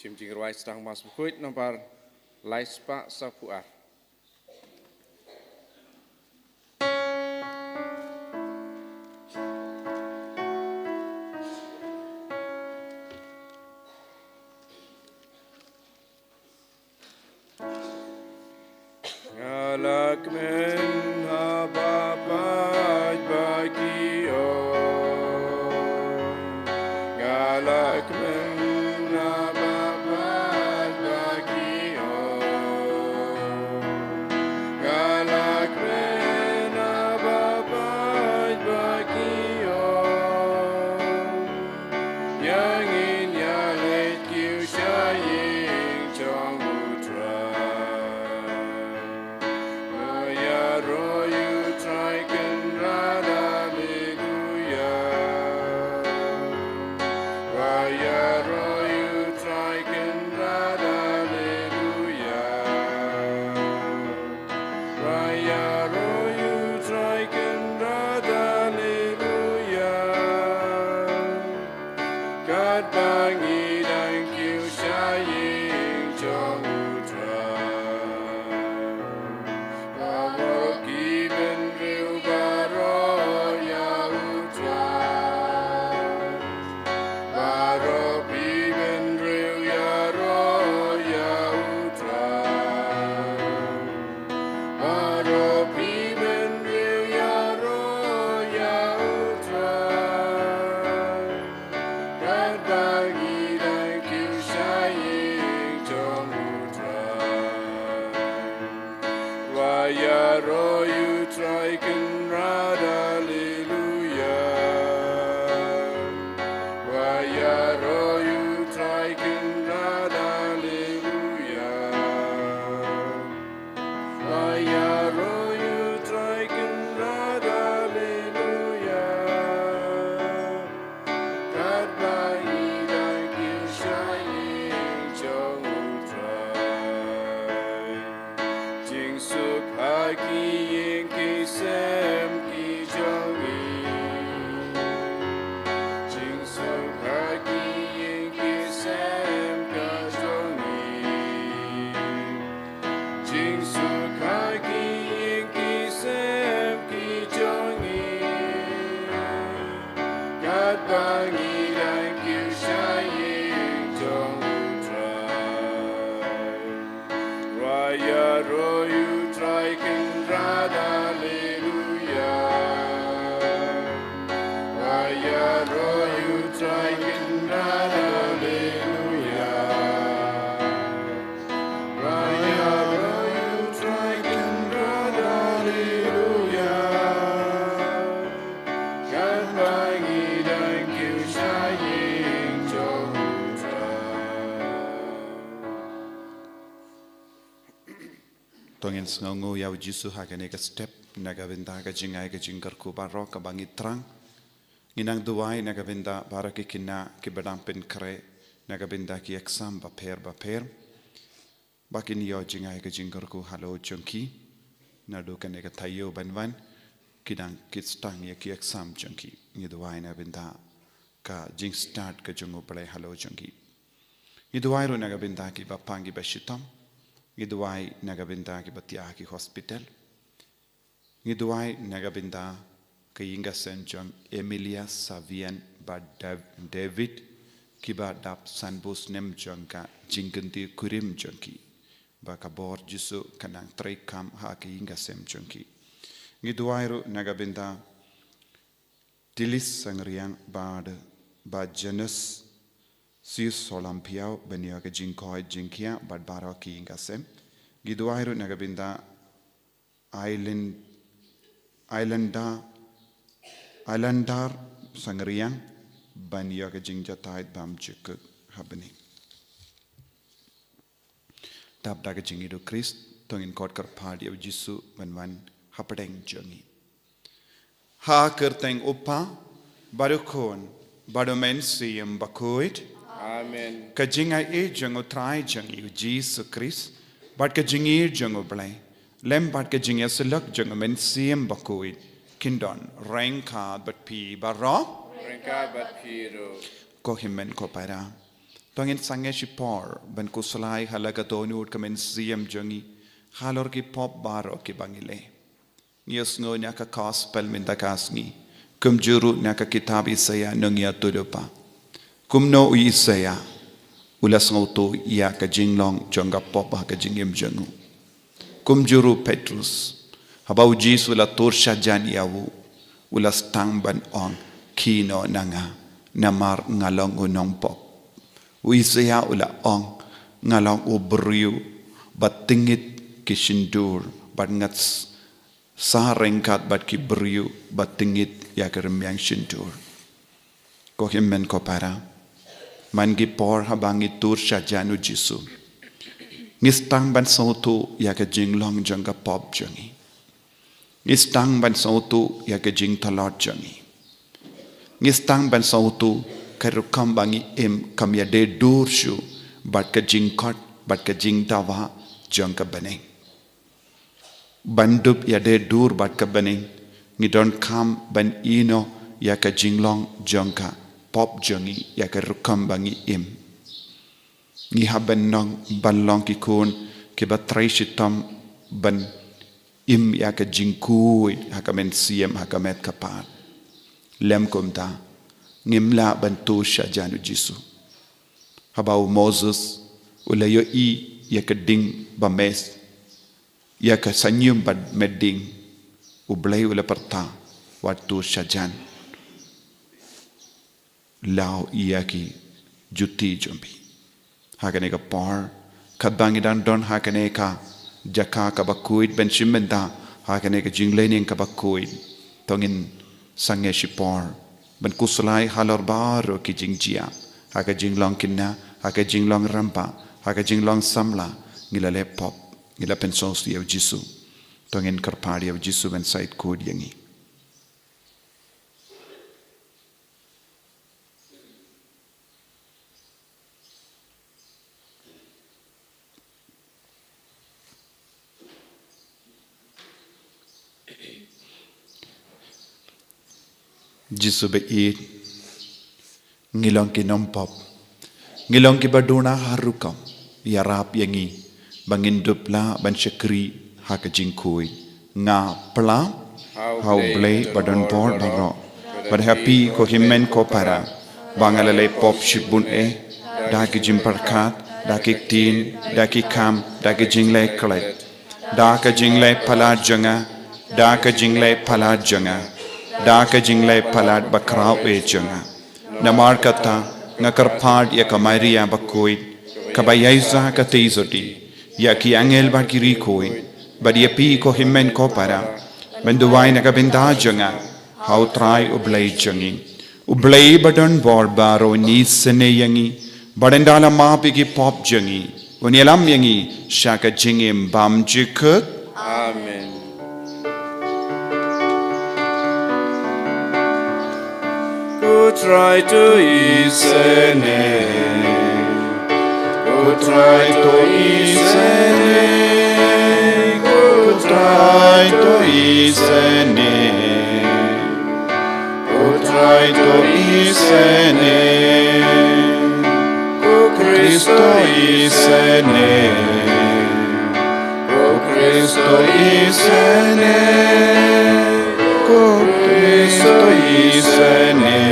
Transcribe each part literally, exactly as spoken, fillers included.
Shim jingrwai Sdang Mass Bakhuid nombar lai spah saphew ar. Nga la kmen ha ba pait ba ki ong. Nga la kmen ha ba pait ba ki ong. Nga la kmen ha ba pait ba ki ong. Ïa ngin ïa leit kiew sha ïing jong U Trai. Ba ïaroh ïa U Trai Kynrad, Alleluia. Ba ïaroh ïa U Trai Kynrad, Alleluia. Ba ïaroh ïa U Trai Kynrad, Alleluia. Katba ngi dang kiew sha ïing jong U Trai. Baroh ki bynriew baroh ïa U Trai. Baroh ki bynriew ïaroh ïa U Trai. Baroh ki bynriew ïaroh ïa U Trai. Katba ngi dang kiew sha ïing jong U Trai. Ba ïaroh ïa U Trai Kynrad, Alleluia. Ba ïaroh ïa U Trai Kynrad, Alleluia. Ba ïaroh ïa U Trai Kynrad, Alleluia. Katba ngi dang kiew sha ïing jong U Trai. Jingsuk ha ki ïing ki sem ki jong ngi. Jingsuk ha ki ïing ki sem ki jong ngi. Jingsuk ha ki ïing ki sem ki jong ngi. Katba ngi dang kiew sha ïing jong U Trai. Ba ïaroh ïa U Trai Kynrad, Alleluia. Ba ïaroh ïa U Trai Kynrad, Alleluia. Ba ïaroh ïa U Trai Kynrad, Alleluia. Katba ngi dang kiew sha ïing jong U Trai. To ngin sngewnguh ïa U Jisu ha kane ka step, na ka bynta ka jingai ka jingkyrkhu baroh kaba ngi thrang. Ngin nang duwai na ka bynta baroh ki khynnah kiba dang pynkhreh na ka bynta ki exam bapher bapher. Ba kin ïoh jingai ka jingkyrkhu halor jong ki. Naduh kane ka taïew ban wan, ki dang kit sdang ïa ki exam jong ki. Ngi duwai na ka bynta ka jingstad ka jong U Blei halor jong ki. Ngi duwai ruh na ka bynta kiba pang kiba shitom. Ngi duwai na ka bynta kiba thiah ha ki hospital. Ngi duwai na ka bynta ka ïing ka sem jong Emilia, Savian bad Dav-, David, kiba dap sanphew snem jong ka jingkynthei kurim jong ki. Ba ka bor Jisu kan nang treikam ha ka ïing ka sem jong ki. Ngi duwai ruh na ka bynta Tilis Sangriang bad, bad Janus Sius Solampiaw ban ïoh ka jingkoit jingkhiah bad baroh ki ïing ka sem. Ngi duwai ruh na ka bynta Island, Islander, Islandar Sangriang ban ïoh ka jingjatai bymjukut ha bneng. Dap da ka jingïeid U Khrist, to ngin khot kyrpad ïa U Jisu ban wan hapdeng jong ngi. Ha ka kyrteng U Kpa, bad U Khun, bad U Mynsiem Bakhuid. Amen. Ka jingaiei jong U Trai jong ngi U Jisu Khrist, bad ka jingïeid jong U Blei, lem bad ka jingïasyllok jong U Mynsiem Bakhuid, kin don ryngkat bad phi baroh. Ryngkat bad phi ruh. Ko hynmen ko para. To ngin sangeh shipor ban khuslai ha la ka dohnud ka mynsiem jong ngi halor ki pop baroh kiba ngi leh. Ngi ïohsngew na ka gospel mynta ka sngi, kumjuh ruh na ka kitab Isaïah nongïathuhlypa. Kumno u Isaïah u la sngewthuh ïa ka jinglong jong ka pop ha ka jingim jong u? Kumjuh ruh Petrus, haba u Jisu u la tur shajan ïa u, u la sdang ban ong, "Khie noh na nga, namar nga long u nongpop." U Isaïah u la ong, "Nga long u briew ba tyngit ki shyntur, bad nga s-, sa ryngkat bad ki briew ba tyngit ïa ki rmiang shyntur." Ko hynmen ko para, man ki por haba ngi tur shajan u Jisu, ngi sdang ban sngewthuh ïa ka jinglong jong ka pop jong ngi. Ngi sdang ban sngewthuh ïa ka jingtlot jong ngi. Ngi sdang ban sngewthuh ka rukom ba ngi im kam ïadei dur shuh bad ka jingkhot bad ka jingdawa jong ka bneng. Ban dup ïadei dur bad ka bneng, ngi donkam ban ïehnoh ïa ka jinglong jong ka pop jong ngi, ïa ka rukom ba ngi im. Ngi hap ban long, ban long ki khun kiba trei shitom ban im ïa ka jingkhuid ha ka mynsiem, ha ka met ka phad. Lym kumta, ngim lah ban tur shajan u Jisu. Haba u Moses u la ïohi ïa ka ding ba mess, ïa ka saiñium bad met ding, U Blei u la pyrta, "Wat tur shajan, law ïa ki juti jong phi." Ha kane ka por, katba ngi dang don ha kane ka jaka kaba khuid ban shim bynta ha kane ka jinglehniam kaba khuid, to ngin sangeh shipor ban khuslai halor baroh ki jingjia, ha ka jinglong khynnah, ha ka jinglong rangbah, ha ka jinglong samla. Ngi la leh pop, ngi la pynsngewsih ïa u Jisu. To ngin kyrpad ïa u Jisu ban shait khuid ïa ngi. Jisu ba ïeit, ngi long ki nongpop. Ngi long kiba duna ha rukom. Ïarap ïa ngi ba ngin dup lah ban shakri ha ka jingkhuid. Nga pla ha U Blei ba don bor baroh, bad ha phi ko hynmen ko para, ba nga la leh pop shibun eh, da ki jingpyrkhat, da ki ktien, da ki kam, da ki jingleh khlem, da ka jingleh palat jong nga, da ka jingleh palat jong nga, da ka jingleh palat bakhraw eh jong nga. Namar kata, nga kyrpad ïa ka Maria bakhuid, kaba ïaishah ha ka theisotti, ïa ki angel bad ki riewkhuid, bad ïa phi ko hynmen ko para, ban duwai na ka bynta jong nga ha U Trai U Blei jong ngi. U Blei ba don bor baroh un isynei ïa ngi, bad un da la map ïa ki pop jong ngi, un ïalam ïa ngi sha ka jingim bym jukut. Amen. Ko Trai to isynei, ko Trai to isynei, ko Trai to isynei, ko Trai to isynei, ko Khrist to isynei, ko Khrist to isynei, ko Khrist to isynei,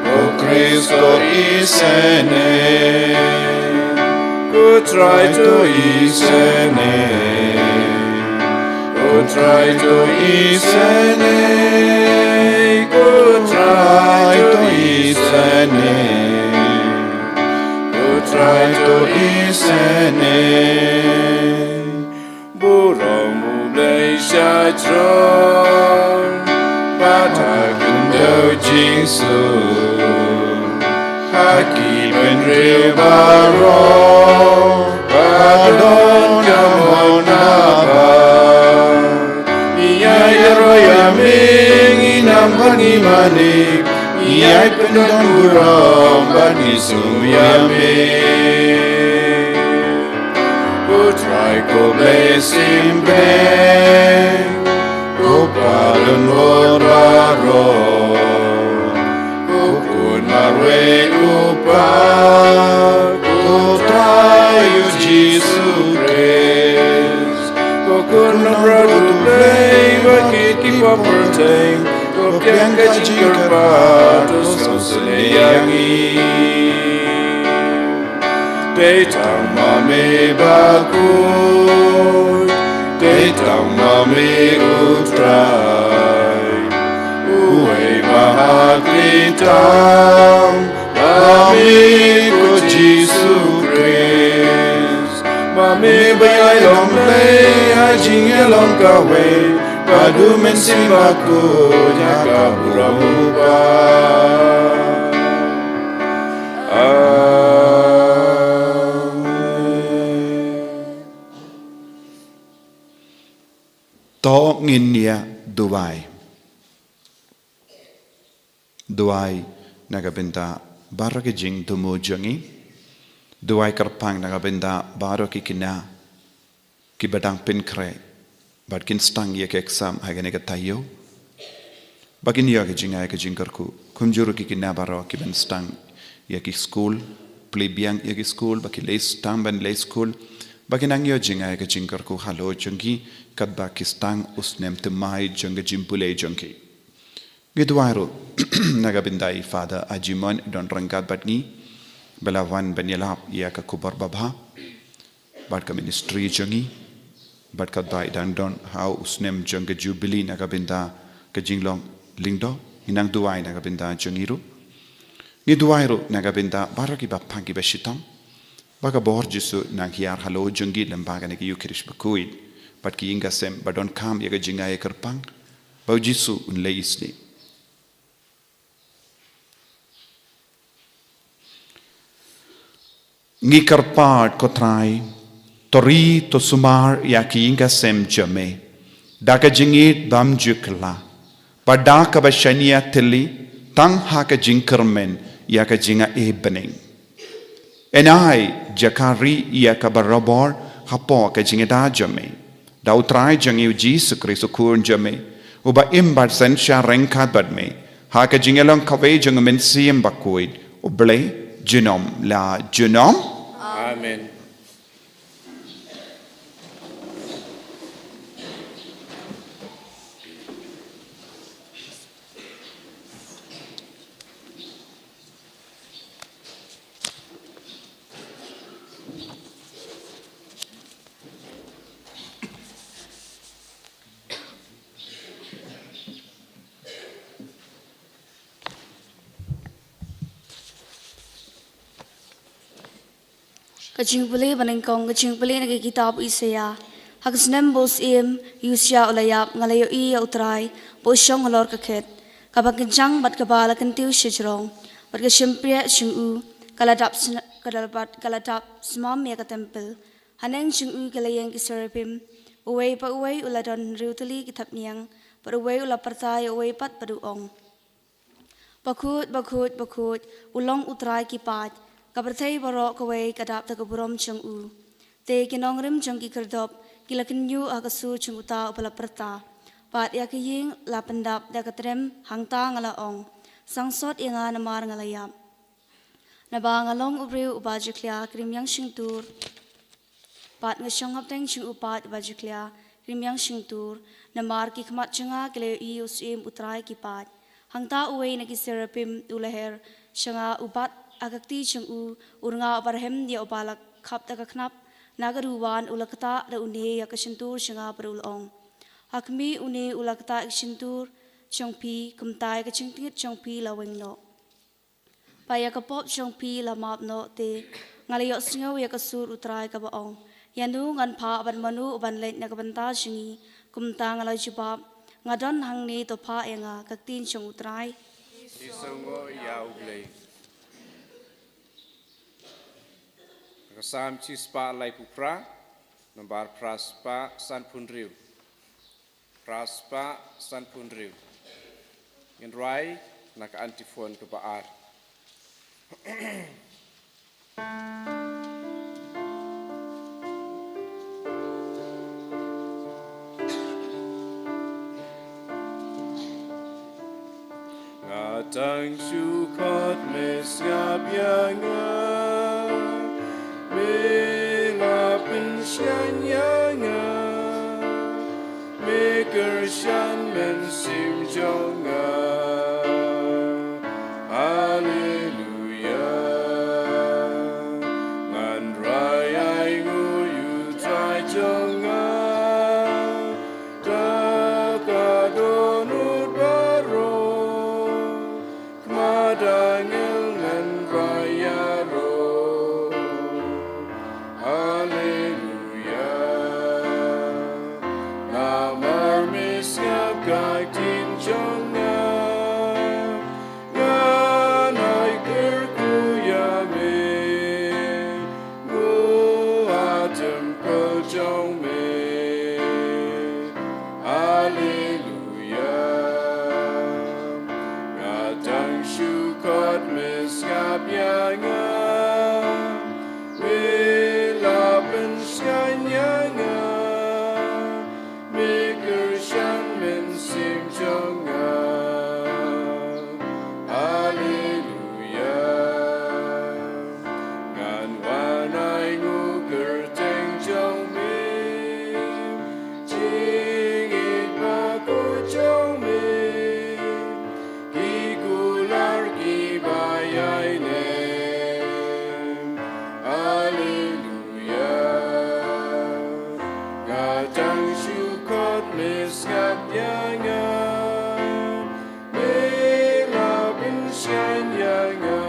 ko Khrist to isynei, ko Trai to isynei, ko Trai to isynei, ko Trai to isynei, ko Trai to isynei. Burom U Blei sha jrong, bad ha khyndew jingsuk, ha ki bynriew baroh, ba don ka mon naba. Ïa ïaroh ïa me ngi nam bad ngi mane, ïa pyndonkam burom bad ngi sngew ïa me. Ko Trai ko Blei symbai, ko Pa don bor baroh, ko Khun marwei, ko Ko Trai U Jisu Khrist, ko Khun Namrot U Blei, ba kit kiba pyrthei, ko pdiang ka jingkyrpad, to sngewsynei ïa ngi. Te tang ma me bakhuid, te tang ma me U Trai, uwei ba ha khlieh tam, ma me ko Jisu Khrist, ma me ba ïai long Blei ha jingïalong kawei bad U Mynsiem Bakhuid ha ka burom U Kpa. Amen. To ngin ïa duwai. Duwai na ka bynta baroh ki jingthmu jong ngi. Duwai kyrpang na ka bynta baroh ki khynnah kiba dang pynkhreh bad kin sdang ïa ka exam ha kane ka taïew. Ba kin ïoh ka jingai ka jingkyrkhu. Kumjuh ruh ki khynnah baroh kiban sdang ïa ki skul, plie biang ïa ki skul, ba ki leit sdang ban leit skul, ba kin nang ïoh jingai ka jingkyrkhu halor jong ki katba ki sdang u snem thymmai jong ka jingpule jong ki. Ngi duwai ruh na ka bynta i Father Ajimon, i don ryngkat bad ngi, ba la wan ban ïalap ïa ka khubor babha bad ka ministry jong ngi, bad katba i dang don ha u snem jong ka jubili na ka bynta ka jinglong lyngdoh. Ngi nang duwai na ka bynta jong ngi ruh. Ngi duwai ruh na ka bynta baroh kiba pang kiba shitom, ba ka bor Jisu nang hiar halor jong ki lem bad kane ka Eukharist bakhuid, bad ki ïing ki sem ba donkam ïa ka jingai kyrpang, ba U Jisu un leit isynei. Ngi kyrpad, ko Trai, to ri to sumar ïa ki ïing ki sem jong me da ka jingïeit bymjukla, bad da kaba shaniah thylli tang ha ka jingkyrmen ïa ka jingai bneng. Yn ai jaka ri ïa ka barabor hapoh ka jingïada jong me, da U Trai jong ngi U Jisu Khrist U Khun jong me, uba im bad synshar ryngkat bad me ha ka jingïalong kawei jong U Mynsiem Bakhuid, U Blei junom la junom. Amen. Ka jingpule banyngkong, ka jingpule na ka kitab Isaïah. Ha ka snem ba u syiem Usia u la ïap, nga la ïohi ïa U Trai ba u shong halor ka khet kaba kynjang bad kaba la kyntiew shajrong, bad ka shympriah jong u ka la dap sn-, ka la bad ka la dap smam ïa ka templ. Haneng jong u ki la ïeng ki serafim, uwei pa uwei u la don hynriew tylli ki thapniang, bad uwei u la pyrta ïa uwei pat bad u ong: Bakhuid, bakhuid, bakhuid, u long U Trai ki paid, ka pyrthei baroh kawei ka dap da ka burom jong u. Te ki nongrim jong ki khyrdop ki la kynñiuh ha ka sur jong uta uba la pyrta, bad ïa ka ïing la pyndap da ka trem. Hangta nga la ong: Sangsot ïa nga namar nga la ïap. Naba nga long u briew uba jakhlia krim ïang shyntur, bad nga shong hapdeng jong u paid uba jakhlia krim ïang shyntur, namar ki khmat jong nga ki la ïohi ïa u syiem U Trai ki paid. Hangta uwei na ki serafim u la her sha nga, u bat ha ka kti jong u, u rnga uba rhem ïa uba la khap da ka khnap na ka duwan, u la ktah da une ïa ka shyntur jong nga bad u la ong: Ha khmih, une u la ktah ïa ka shyntur jong phi, kumta ïa ka jingtngit jong phi la weng noh. Ba ïa ka pop jong phi la map noh. Te nga la ïohsngew ïa ka sur U Trai kaba ong: Ïano ngan phah bad mano uban leit na ka bynta jong ngi? Kumta nga la jubab: Nga don hangne, to phah ïa nga. Ka ktien jong U Trai. Ngi sngewnguh ïa U Blei. Ka Salm shispah laiphew phra, nambar phra spah sanphew hynriew. Phra spah sanphew hynriew. Ngin rwai na ka antiphon kaba ar. Nga Tang shu khot me sngap ïa nga, me la pynshngaiñ ïa nga, me kyrshan mynsiem jong nga. Haleluya. Ngan rai ainguh ïa u Trai jong nga da ka dohnud baroh, khmat angel ngan rai ïaroh. Haleluya. Namar me sngap ka ktien jong nga, ngan ai kyrkhu ïa me, nguh ha templ jong me. Haleluya. Nga dang shu khot me sngap ïa nga, me la pynshngaiñ ïa nga, me kyrshan mynsiem jong nga. Haleluya. Ngan wan ainguh kyrteng jong me, jingïeit bakhuid jong me, ki kular kiba ïaineh. Haleluya. Nga dang shu khot me sngap ïa nga, me la pynshngaiñ ïa nga,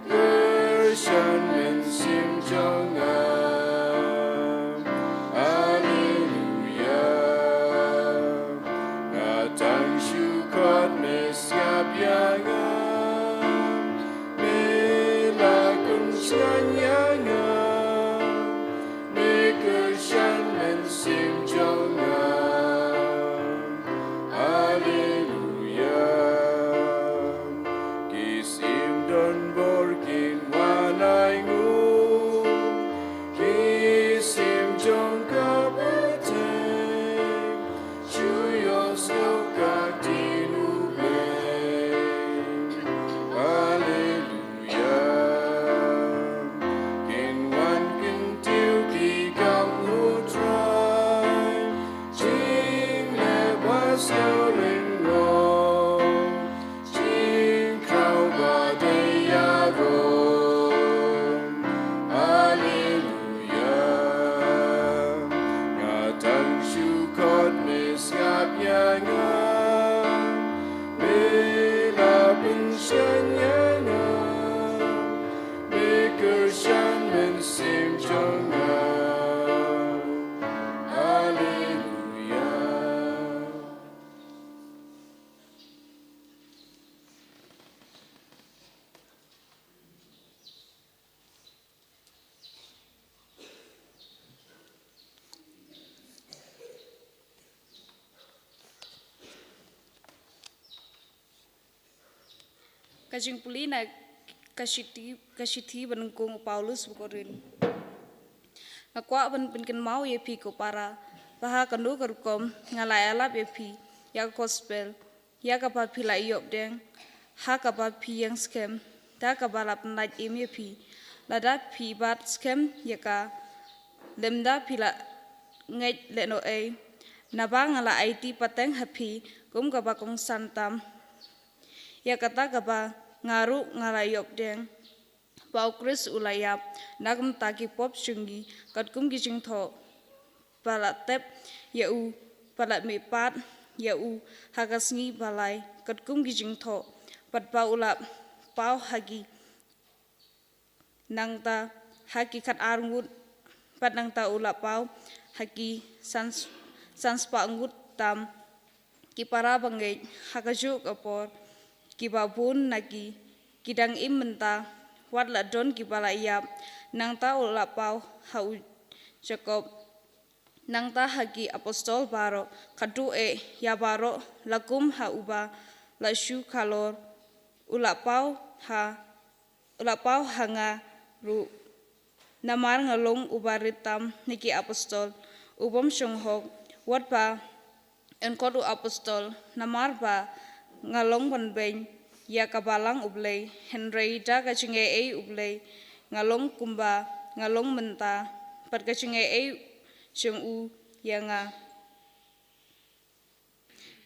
kyrshan mynsiem jong nga. Haleluya. Nga dang shu khot me sngap ïa nga, me la pynshngaiñ ïa nga, me kyrshan mynsiem jong nga. Haleluya. Ki syiem donbor kin wan ainguh, ki syiem jong ka pyrthei, shu ïohsngew ka ktien U Blei. Haleluya. Kin wan kyntiew ki kam U Trai, jingleh ba sngewlyngngoh, jingkhraw ba dei ïaroh. Haleluya. Nga dang shu khot me sngap ïa nga, me la pynshngaiñ ïa nga, me kyrshan mynsiem jong nga. Haleluya. Ka jingpule na ka shithi, ka shithi ba nyngkong u Paulus u Korinth. Nga kwah ban pynkynmaw ïa phi ko para, ba ha kano ka rukom nga la ïalap ïa phi ïa ka gospel, ïa kaba phi la ïoh pdiang, ha kaba phi ïeng skhem, da kaba la pynlait im ïa phi. Lada phi bat skhem ïa ka, lymda phi la ngeit lehnohei, naba nga la aiti pateng ha phi kum kaba kongsan tam. Ïa kata kaba nga ruh nga la ïoh pdiang, ba U Khrist u la ïap na ka bynta ki pop jong ngi, katkum ki jingthoh ba la tep ïa u, ba la mihpat ïa u ha ka sngi ba lai, katkum ki jingthoh, bad ba u la paw ha ki nangta ha ki khatar ngut, bad nangta u la paw ha ki san, san spah ngut tam ki para bangeit. Ha kajuh ka por, kiba bun na ki ki dang im mynta, wat la don kiba la ïap. Nangta u la paw ha u Jakob, nangta ha ki apostol baroh, khatduh eh ïa baroh, la kum ha uba la shu khalor, u la paw ha, u la paw ha nga ruh. Namar nga long uba rit tam na ki apostol, u bym shong hok, wat ba yn khot u apostol, namar ba nga long ban beiñ ïa ka Balang U Blei, hynrei da ka jingaiei U Blei nga long kumba nga long mynta, bad ka jingaiei jong u ïa nga.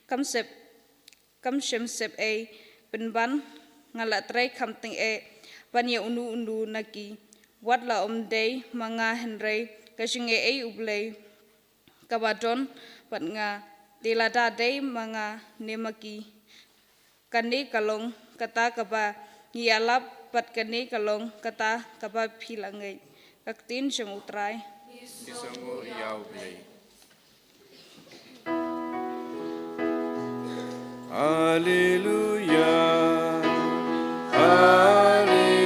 Kam sep, kam shym sep ei pynban nga la trei kham tyngeh ban ïa uno uno na ki. Wat la ym dei ma nga hynrei ka jingaiei U Blei kaba don bad nga, te lada dei ma nga ne ma ki, kane ka long kata kaba ngi ïalap, bad kane ka long kata kaba phi la ngeit. Ka ktien jong U Trai. Ki sngew ïa U Blei. Alleluia, alleluia,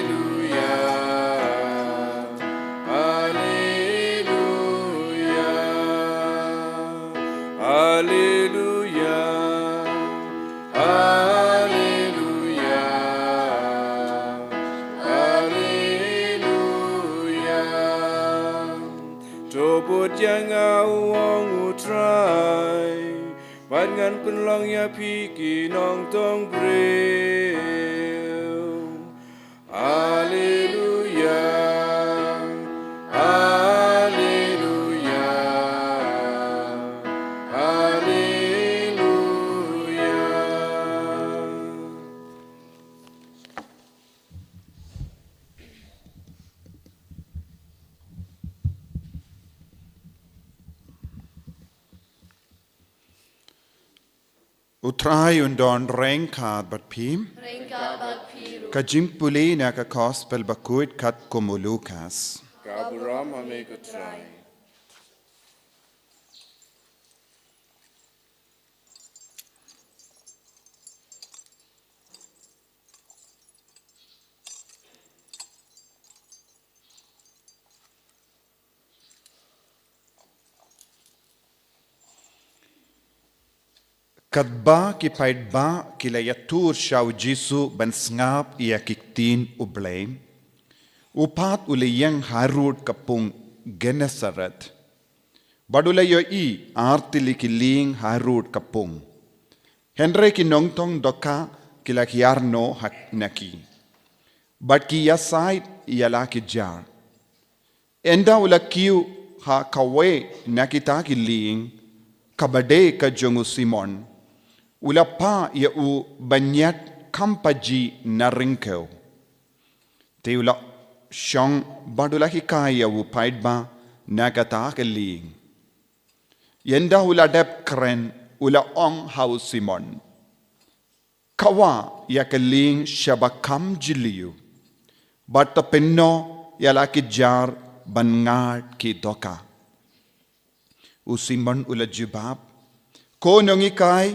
alleluia, alleluia, alleluia, alleluia. To bud ïa nga, u ong U Trai, bad ngan pynlong ïa phi ki nongtong briew. Alleluia, alleluia, alleluia. U Trai un don ryngkat bad phi. Ryngkat bad phi ruh. Ka jingpule na ka Gospel bakhuid katkum u Lukas. Ka burom ha me ko Trai. Katba ki paidbah ki la ïatur sha u Jisu ban sngap ïa ki ktien U Blei, u pat u la ïeng harud ka pung Gennesaret. Bad u la ïohi artylli ki lieng harud ka pung. Hynrei ki nongtong dohkha ki la hiar noh ha na ki, bad ki ïasaid ïa la ki jar. Ynda u la kiew ha kawei na kita ki lieng, kaba dei ka jong u Simon, u la phah ïa u ban ñiad kham pajih na ryngkew. Te u la shong bad u la hikai ïa u paidbah na kata ka lieng. Ynda u la dep kren, u la ong ha u Simon, kawah ïa ka lieng sha ba kham jylliew, bad to pynnoh ïa la ki jar ban ngad ki dohkha. U Simon u la jubab, ko nonghikai,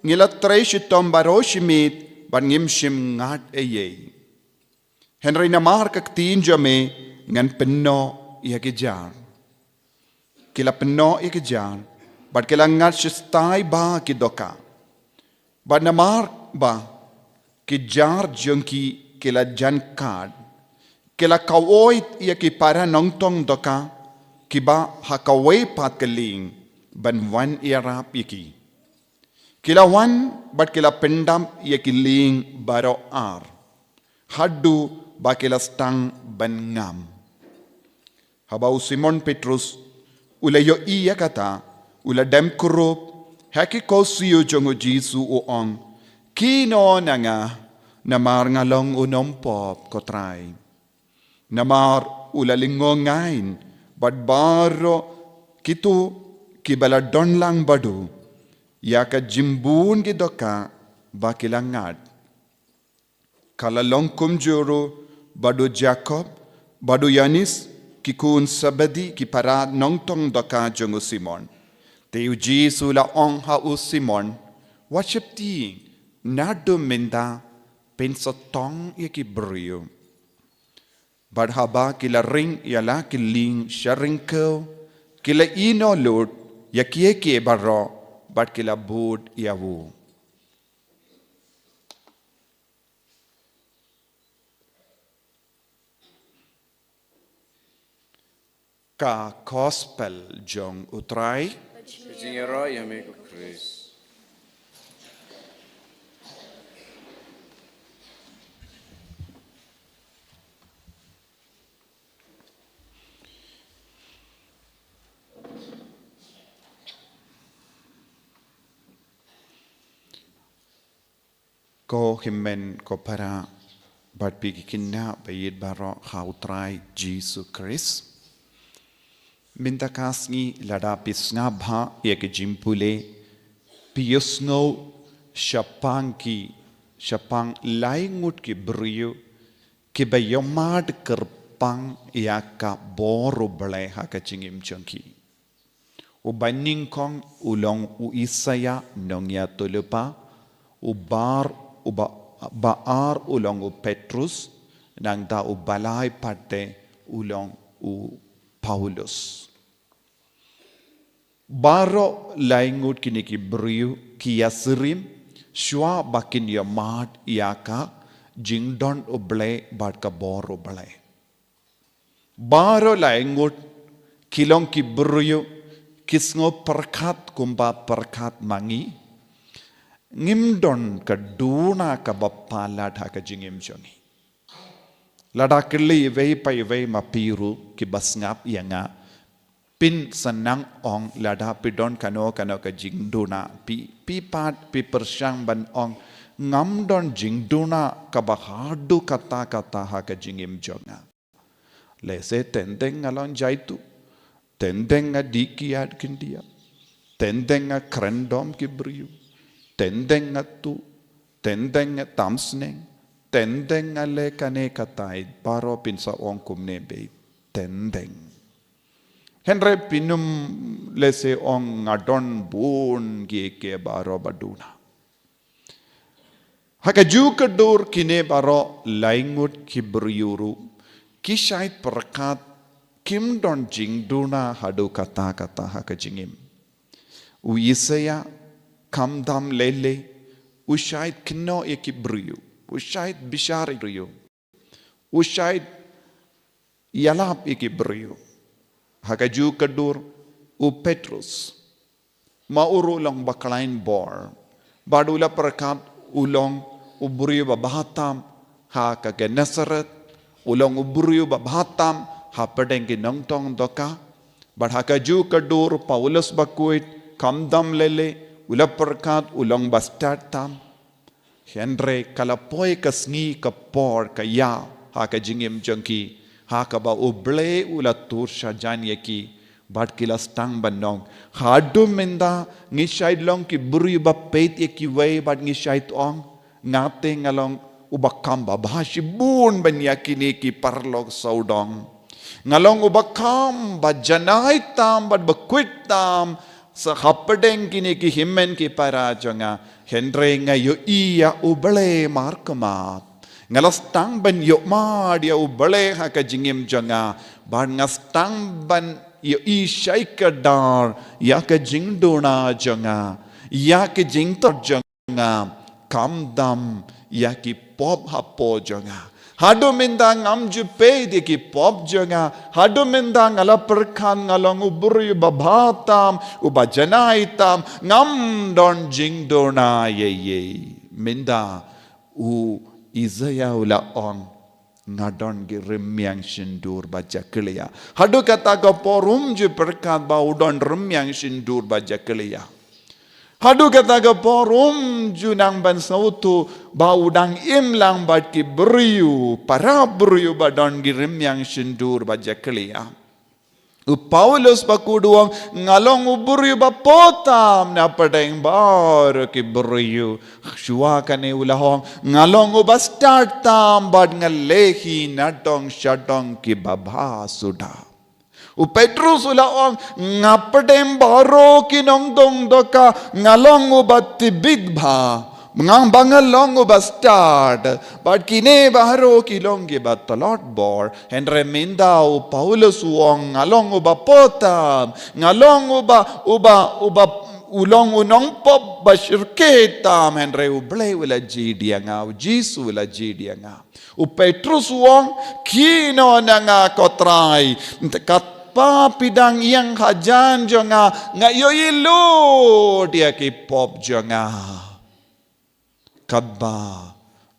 ngi la trei shitom baroh shi miet bad ngim shym ngad ei ei. Hynrei namar ka ktien jong me ngan pynnoh ïa ki jar. Ki la pynnoh ïa ki jar, bad ki la ngad shistai bha ki dohkha. Bad namar ba ki jar jong ki ki la jan kad, ki la kawoi ïa ki para nongtong dohkha kiba ha kawei pat ka lieng ban wan ïarap ïa ki. Ki la wan bad ki la pyndap ïa ki lieng baroh ar, haduh ba ki la sdang ban ngam. Haba u Simon Petrus u la ïohi ïa kata, u la dem kurup ha ki khohsiew jong u Jisu, u ong, kynnoh na nga, namar nga long u nompop, ko Trai. Namar u la lyngngoh ngain bad baroh kito kiba la don lang bad u ïa ka jingbun ki dohkha ba ki la ngad. Ka la long kumjuh ruh bad u Jakob bad u Ïoannis, ki khun Sebedi, ki para nongtong dohkha jong u Simon. Te u Jisu u la ong ha u Simon, wat sheptieng, naduh mynta phin sa tong ïa ki briew. Bad haba ki la ring ïa la ki lieng sha ryngkew, ki la ïehnoh lut ïa kiei kiei baroh, bad ki la bud ïa u. Ka Gospel jong u Trai. Ka jingïaroh ïa me ko Khrist. Ko hynmen ko para, bad phi ki khynnah ba ïeit baroh ha U Trai Jisu Khrist. Mynta ka sngi lada phi sngap bha ïa ki jingpule, phi ïohsngew shaphang ki, shaphang lai ngut ki briew kiba ïohmad kyrpang ïa ka bor U Blei ha ka jingim jong ki. Uba nyngkong u long u Isaïah nongïathuhlypa, u bar, uba, ba ar u long u Petrus, nangta uba lai pat te u long u Paulus. Baroh lai ngut kine ki briew ki ïasyriem shuwa ba kin ïohmad ïa ka jingdon U Blei bad ka bor U Blei. Baroh lai ngut ki long ki briew ki sngew pyrkhat kumba pyrkhat ma ngi. Ngim don ka duna kaba palat ha ka jingim jong ngi. Lada kylli iwei pa iwei ma phi ruh kiba sngap ïa nga, phin sa nang ong lada phi don kano kano ka jingduna, phi, phi pat phi pyrshang ban ong, ngam don jingduna kaba haduh katta katta ha ka jingim jong nga. Lehse teng teng nga long jaitu, teng teng nga dih kiad khyndiat, teng teng nga kren dom ki briew, teng teng nga tuh, teng teng nga tam sneng, teng teng nga leh kane katai, baroh phin sa ong kumne beit, teng teng. Hynrei phin ym lehse ong nga don bun kiei kiei baroh ba duna. Ha kajuh ka dur kine baroh lai ngut ki briew ruh ki shait pyrkhat kim don jingduna haduh katta katta ha ka jingim. U Isaïah, khamtam lei lei, u shait kynnoh ïa ki briew, u shait bishar ïa ki briew, u shait ïalap ïa ki briew. Ha kajuh ka dur u Petrus, ma u ruh u long ba khlaiñ bor, bad u la pyrkhat u long u briew ba bha tam ha ka Gennesaret, u long u briew ba bha tam hapdeng ki nongtong dohkha. Bad ha kajuh ka dur u Paulus bakhuid, khamtam lei lei, u la pyrkhat u long ba stad tam. Hynrei ka la poi ka sngi ka por ka ïa ha ka jingim jong ki, ha kaba U Blei u la tur shajan ïa ki, bad ki la sdang ban ong, haduh mynta ngi shait long ki briew ba peit ïa kiwei bad ngi shait ong, nga te nga long uba kham babha shibun ban ïa kine ki paralok sawdong. Nga long uba kham ba janai tam bad ba khuid tam sa hapdeng kine ki hynmen ki para jong nga. Hynrei nga ïohi ïa U Blei markhmat. Nga la sdang ban ïohmad ïa U Blei ha ka jingim jong nga. Bad nga sdang ban ïohi shai kdar ïa ka jingduna jong nga, ïa ka jingthok jong nga, khamtam ïa ki pop hapoh jong nga. Haduh mynta ngam ju peit ïa ki pop jong nga. Haduh mynta nga la pyrkhat nga long u briew uba bha tam, uba janai tam, ngam don jingduna ei ei. Mynta u Isaïah u la ong, nga don ki rmiang shyntur ba jakhlia. Haduh kata ka por um ju pyrkhat ba u don rmiang shyntur ba jakhlia. Haduh kata ka por um ju nang ban sngewthuh ba u dang im lang bad ki briew, para briew ba don ki rmiang shyntur ba jakhlia. U Paulus bakhuid u ong, nga long u briew ba poh tam na pdeng baroh ki briew. Shuwa kane u la ong, nga long uba stad tam bad nga leh hi na dong sha dong kiba bha suda. U Petrus u la ong, nga pdeng baroh ki nongtong dohkha, nga long uba tbit bha. Nga ba nga long uba stad, bad kine baroh ki long kiba tlot bor. Hynrei mynta u Paulus u ong, nga long uba poh tam, nga long uba, uba, uba, u long u nongpop ba shyrkhei tam, hynrei U Blei u la jied ïa nga, u Jisu u la jied ïa nga. U Petrus u ong, khie noh na nga ko Trai, katba phi dang ïeng hajan jong nga, nga ïohi lut ïa ki pop jong nga. Katba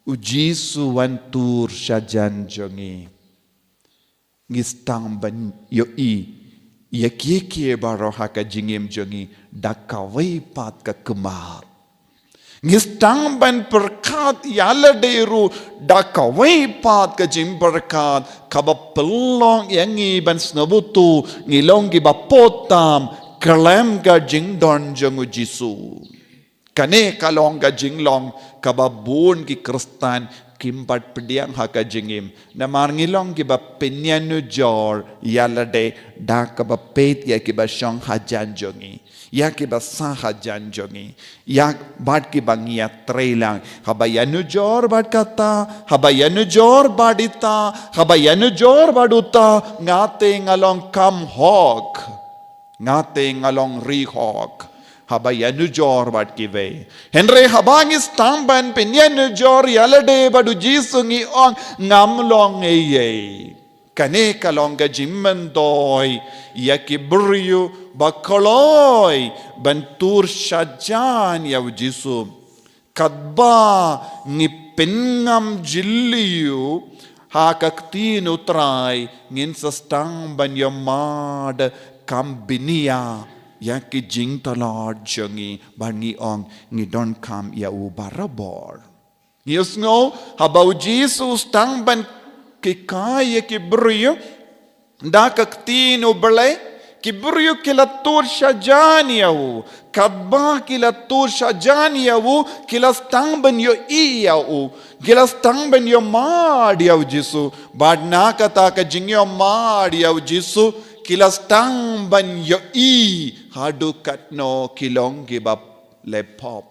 u Jisu wan tur shajan jong ngi, ngi sdang ban ïohi ïa kiei kiei baroh ha ka jingim jong ngi da kawei pat ka khmat. Ngi sdang ban pyrkhat ïa lade ruh da kawei pat ka jingpyrkhat kaba pynlong ïa ngi ban sngewthuh ngi long kiba put tam khlem ka jingdon jong u Jisu. Kane ka long ka jinglong kaba bun ki Khristan kim pat pdiang ha ka jingim. Namar ngi long kiba pynïanujor ïa lade da kaba peit ïa kiba shong hajan jong ngi, ïa kiba sah hajan jong ngi, ïa bad kiba ngi ïatreilang. Haba ïanujor bad kata, haba ïanujor bad ita, haba ïanujor bad uta, nga te nga long kham hok. Nga te nga long ri hok. Haba ïanujor bad kiwei. Hynrei haba ngi sdang ban pynïanujor ïa lade bad u Jisu ngi ong ngam long ei ei. Kane ka long ka jingmyntoi ïa ki briew ba kloi ban tur shajan ïa u Jisu. Katba ngi pynngam jylliew ha ka ktien u Trai ngin sa sdang ban ïohmad kham bniah ïa ki jingtlot jong ngi bad ngi ong ngi donkam ïa u barabor. Ngi ïohsngew haba u Jisu u sdang ban hikai ïa ki briew da ka ktien u Blei, ki briew ki la tur shajan ïa u. Katba ki la tur shajan ïa u, ki la sdang ban ïohi ïa u. Ki la sdang ban ïohmad ïa u Jisu. Bad na kata ka jingïohmad ïa u Jisu, ki la sdang ban ïohi haduh katno ki long kiba leh pop.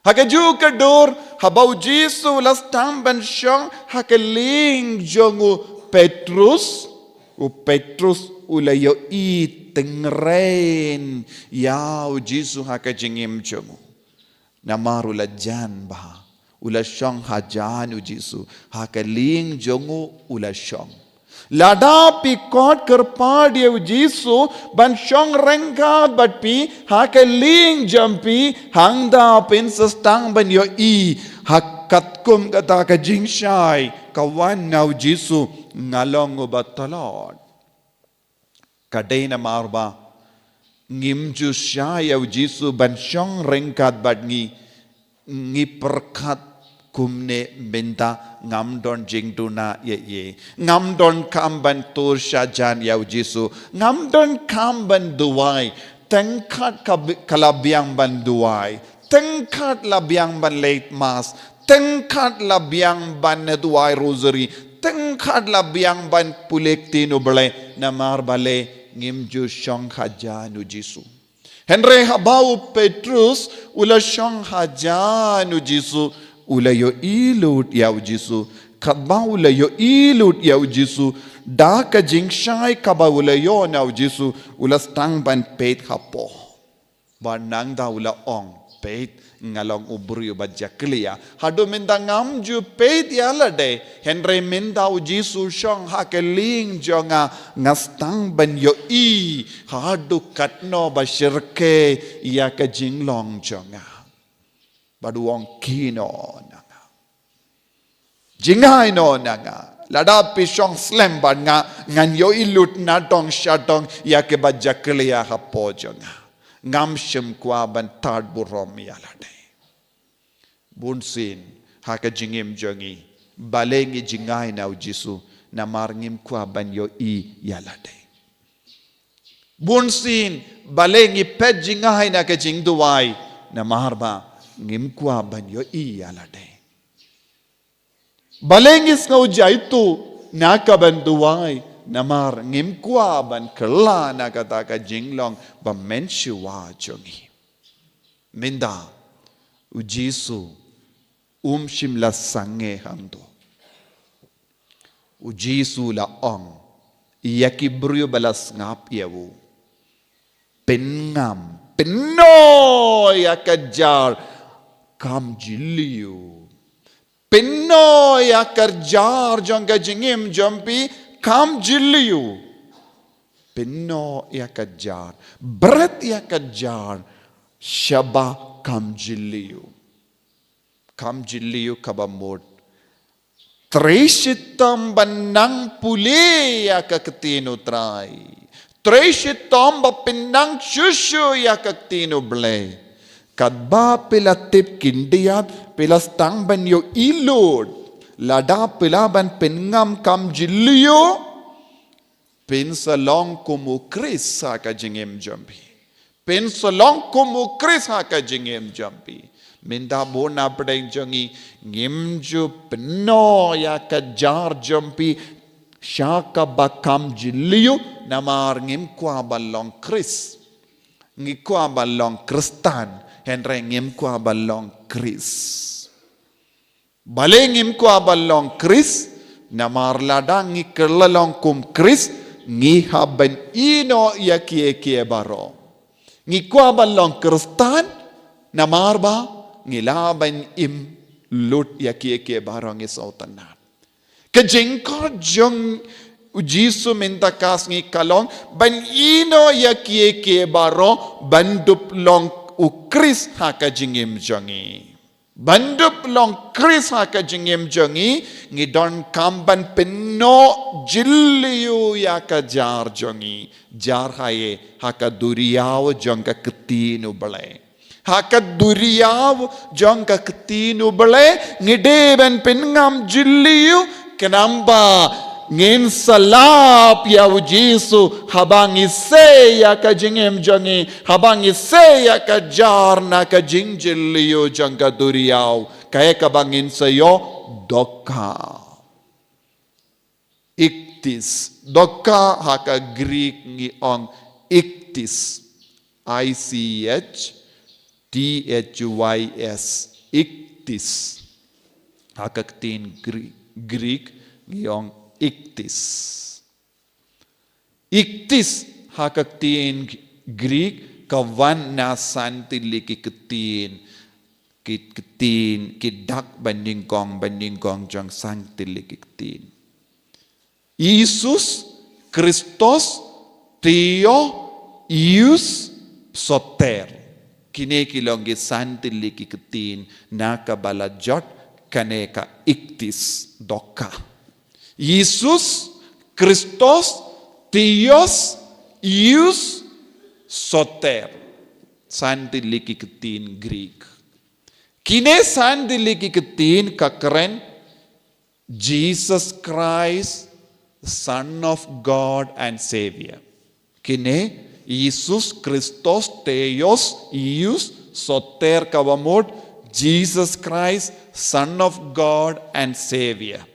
Ha kajuh ka dur, haba u Jisu u la sdang ban shong ha ka lieng jong u Petrus, u Petrus u la ïohi tyngrein ïa u Jisu ha ka jingim jong u. Namar u la jan bha, u la shong hajan u Jisu, ha ka lieng jong u u la shong. Lada phi khot kyrpad ïa u Jisu ban shong ryngkat bad phi ha ka lieng jong phi, hangta phin sa sdang ban ïohi ha katkum kata ka jingshai ka wan na u Jisu, nga long uba tlot. Ka dei namar ba ngim ju shah ïa u Jisu ban shong ryngkat bad ngi, ngi pyrkhat kumne mynta ngam don jingduna ïa ei. Ngam donkam ban tur shajan ïa u Jisu. Ngam donkam ban duwai. Tang kat ka bi-, ka la biang ban duwai. Tang kat la biang ban leit mass. Tang kat la biang ban duwai rosary. Tang kat la biang ban pule ktien u Blei. Namar balei ngim ju shong hajan u Jisu. Hynrei haba u Petrus u la shong hajan u Jisu, u la ïohi lut ïa u Jisu. Katba u la ïohi lut ïa u Jisu, da ka jingshai kaba u la ïoh na u Jisu, u la sdang ban peit hapoh. Bad nangta u la ong, peit, nga long u briew ba jakhlia. Haduh mynta ngam ju peit ïa lade, hynrei mynta u Jisu shong ha ka lieng jong nga, nga sdang ban ïohi haduh katno ba shyrkhei ïa ka jinglong jong nga. Bad u ong kino na nga. Jngai noh na nga. Lada phi shong slem bad nga, ngan ïohi lut nadong shadong ïa kiba jakhlia hapoh jong nga. Ngam shym kwah ban tad burom ïa lade. Bunsien, ha ka jingim jong ngi, balei ngi jngai na u Jisu, namar ngim kwah ban ïohi ïa lade. Bunsien, balei ngi peit jngai na ka jingduwai, namar ba ngim kwah ban ïohi ïa lade. Balei ngi sngew jaituh na ka ban duwai, namar ngim kwah ban kylla na kata ka jinglong ba mynshuwa jong ngi. Mynta, u Jisu, um shym la sangeh hangto. U Jisu la ong, ïa ki briew ba la sngap ïa u. Pynngam, pynnoh ïa ka jar, kham jylliew. Pynnoh ïa ka jar jong ka jingim jong phi, kham jylliew. Pynnoh ïa ka jar, bret ïa ka jar, shaba kham jylliew. Kham jylliew kaba mut. Trei shitom ban nang pule ïa ka ktien u Trai. Trei shitom ba phin nang shuh shuh ïa ka ktien u Blei. Katba phi la tip khyndiat, phi la sdang ban ïohi lut. Lada phi lah ban pynngam kam jylliew, phin sa long kum u Khrist ha ka jingim jong phi. Phin sa long kum u Khrist ha ka jingim jong phi. Mynta bun na pdeng jong ngi ngim ju pynnoh ïa ka jar jong phi sha kaba kam jylliew namar ngim kwah ban long Khrist. Ngi kwah ban long Khristan, hynrei ngim kwah ban long Khrist. Balei ngim kwah ban long Khrist? Namar lada ngi kylla long kum Khrist, ngi hap ban ïehnoh ïa kiei kiei baroh. Ngi kwah ban long Khristan, namar ba ngi lah ban im lut ïa kiei kiei baroh ngi sngewtynnat. Ka jingkhot jong u Jisu mynta ka sngi ka long ban ïehnoh ïa kiei kiei baroh ban dup long u Khrist ha ka jingim jong ngi. Ban dup long Khrist ha ka jingim jong ngi, ngi donkam ban pynnoh jylliew ïa ka jar jong ngi. Jar haei? Ha ka duriaw jong ka ktien u Blei. Ha ka duriaw jong ka ktien u Blei, ngi dei ban pynngam jylliew, khnang ba ngin sa lap ïa u Jisu, haba ngi sei ïa ka jingim jong ngi, haba ngi sei ïa ka jar na ka jingjylliew jong ka duriaw, kaei kaba ngin sa ïoh? Dohkha. Ichthys. Dohkha ha ka Greek ngi ong ichthys. I C H T H Y S. Ichthys. Ha ka ktien Gre-, Greek ngi ong ichthys. Ichthys ha ka ktien Greek ka wan na san tylli ki ktien, ki ktien, ki dak banyngkong, banyngkong jong san tylli ki ktien. Iesous, Christos, Theos, Ious, Soter. Kine ki long ki san tylli ki ktien na kaba la jot kane ka ichthys, dohkha. Iesous, Christos, Theos, Ious, Soter. San tylli ki ktien Greek. Kine san tylli ki ktien ka kren Jesus Christ, Son of God and Savior. Kine, Iesous, Christos, Theos, Ious, Soter, kaba mut Jesus Christ, Son of God and Savior.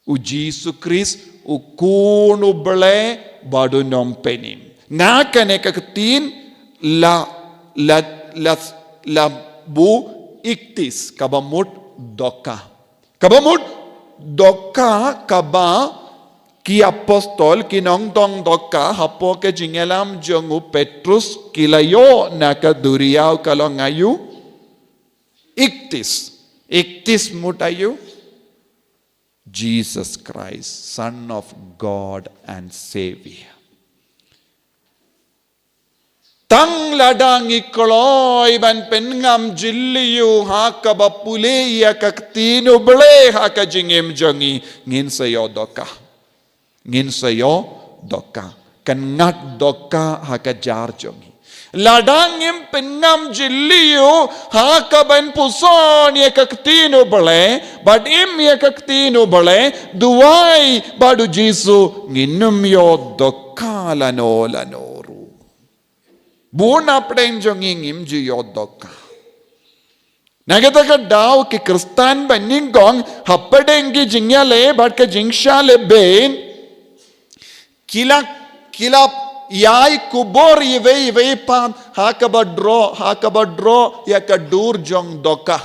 U Jisu Khrist, u Khun u Blei bad u Nongpynim. Na kane ka ktien la, la, la, la buh ichthys, kaba mut dohkha. Kaba mut dohkha kaba ki apostol, ki nongdong dohkha, hapoh ka jingïalam jong u Petrus, ki la ïoh na ka duriaw ka long aïu? Ichthys. Ichthys mut aïu? Jesus Christ, Son of God and Savior. Tang lada ngi kloi ban pynngam jylliew ha kaba pule ïa ka ktien u Blei ha ka jingim jong ngi, ngin sa ïoh dohkha. Ngin sa ïoh dohkha. Kan ngat dohkha ha ka jar jong ngi. Lada ngim pynngam jylliew ha kaban puson ïa ka ktien u Blei, bad im ïa ka ktien u Blei, duwai bad u Jisu, ngin ym ïoh dohkha lano lano ruh. Bun na pdeng jong ngi ngim ju ïoh dohkha. Na kata ka daw ki Khristan banyngkong hapdeng ki jingïaleh bad ka jingshah lehbeiñ, ki la, ki la ïai khubor iwei ïa iwei pat ha kaba droh, ha kaba droh ïa ka dur jong dohkha.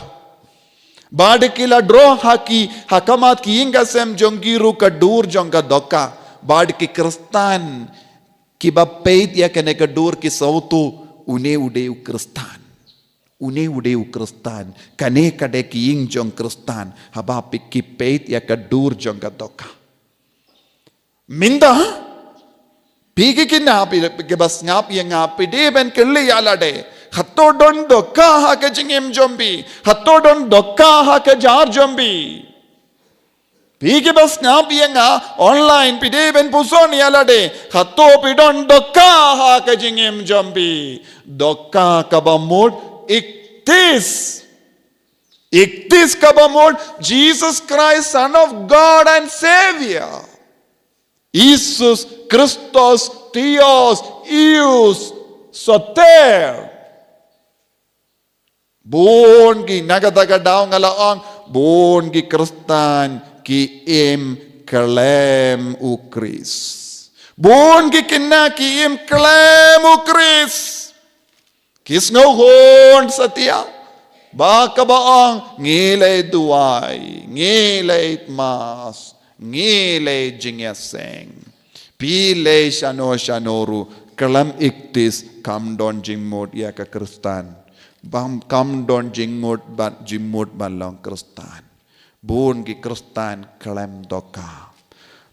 Bad ki la droh ha ki, ha khmat ki ïing ki sem jong ki ruh ka dur jong ka dohkha. Bad ki Khristan kiba peit ïa kane ka dur ki sngewthuh, une u dei u Khristan. Une u dei u Khristan. Kane ka dei ka ïing jong Khristan. Haba phi, ki peit ïa ka dur jong ka dohkha. Mynta phi ki khynnah, phi kiba sngap ïa nga, phi dei ban kylli ïa lade, hato don dohkha ha ka jingim jong phi? Hato don dohkha ha ka jar jong phi? Phi kiba sngap ïa nga online, phi dei ban puson ïa lade, hato phi don dohkha ha ka jingim jong phi? Dohkha kaba mut Ichthys. Ichthys kaba mut Jesus Christ, Son of God and Savior. Isus Christos Theos Ius Soter. Bun ki, na kata ka daw nga la ong, bun ki Khristan ki im khlem u Khrist. Bun ki khynnah ki im khlem u Khrist. Ki sngewhun satia ba kaba ong ngi leit duwai, ngi leit mass, ngi leit jingïaseng. Phi leit shano shano ruh, khlem ichthys kam don jingmut ïa ka Khristan. Bam kam don jingmut ban, jingmut ban long Khristan. Bun ki Khristan khlem dohkha.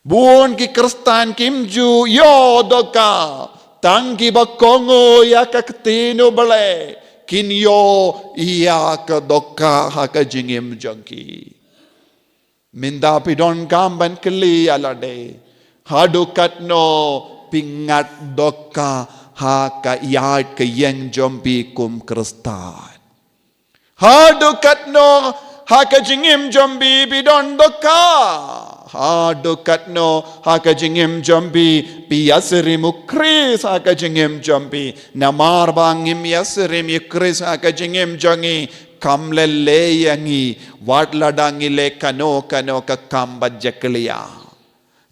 Bun ki Khristan kim ju ïoh dohkha. Tang kiba kohnguh ïa ka ktien U Blei kin ïoh ïa ka dohkha ha ka jingim jong ki. Mynta phi donkam ban kylli ïa lade, haduh katno phi ngat dohkha ha ka ïaid ka ïeng jong phi kum Khristan. Haduh katno ha ka jingim jong phi phi don dohkha. Haduh katno ha ka jingim jong phi phi ïasyriem u Khrist ha ka jingim jong phi. Namar ba ngim ïasyriem u Khrist ha ka jingim jong ngi, kam leh leh ïa ngi wat lada ngi leh kano kano ka kam ba jakhlia.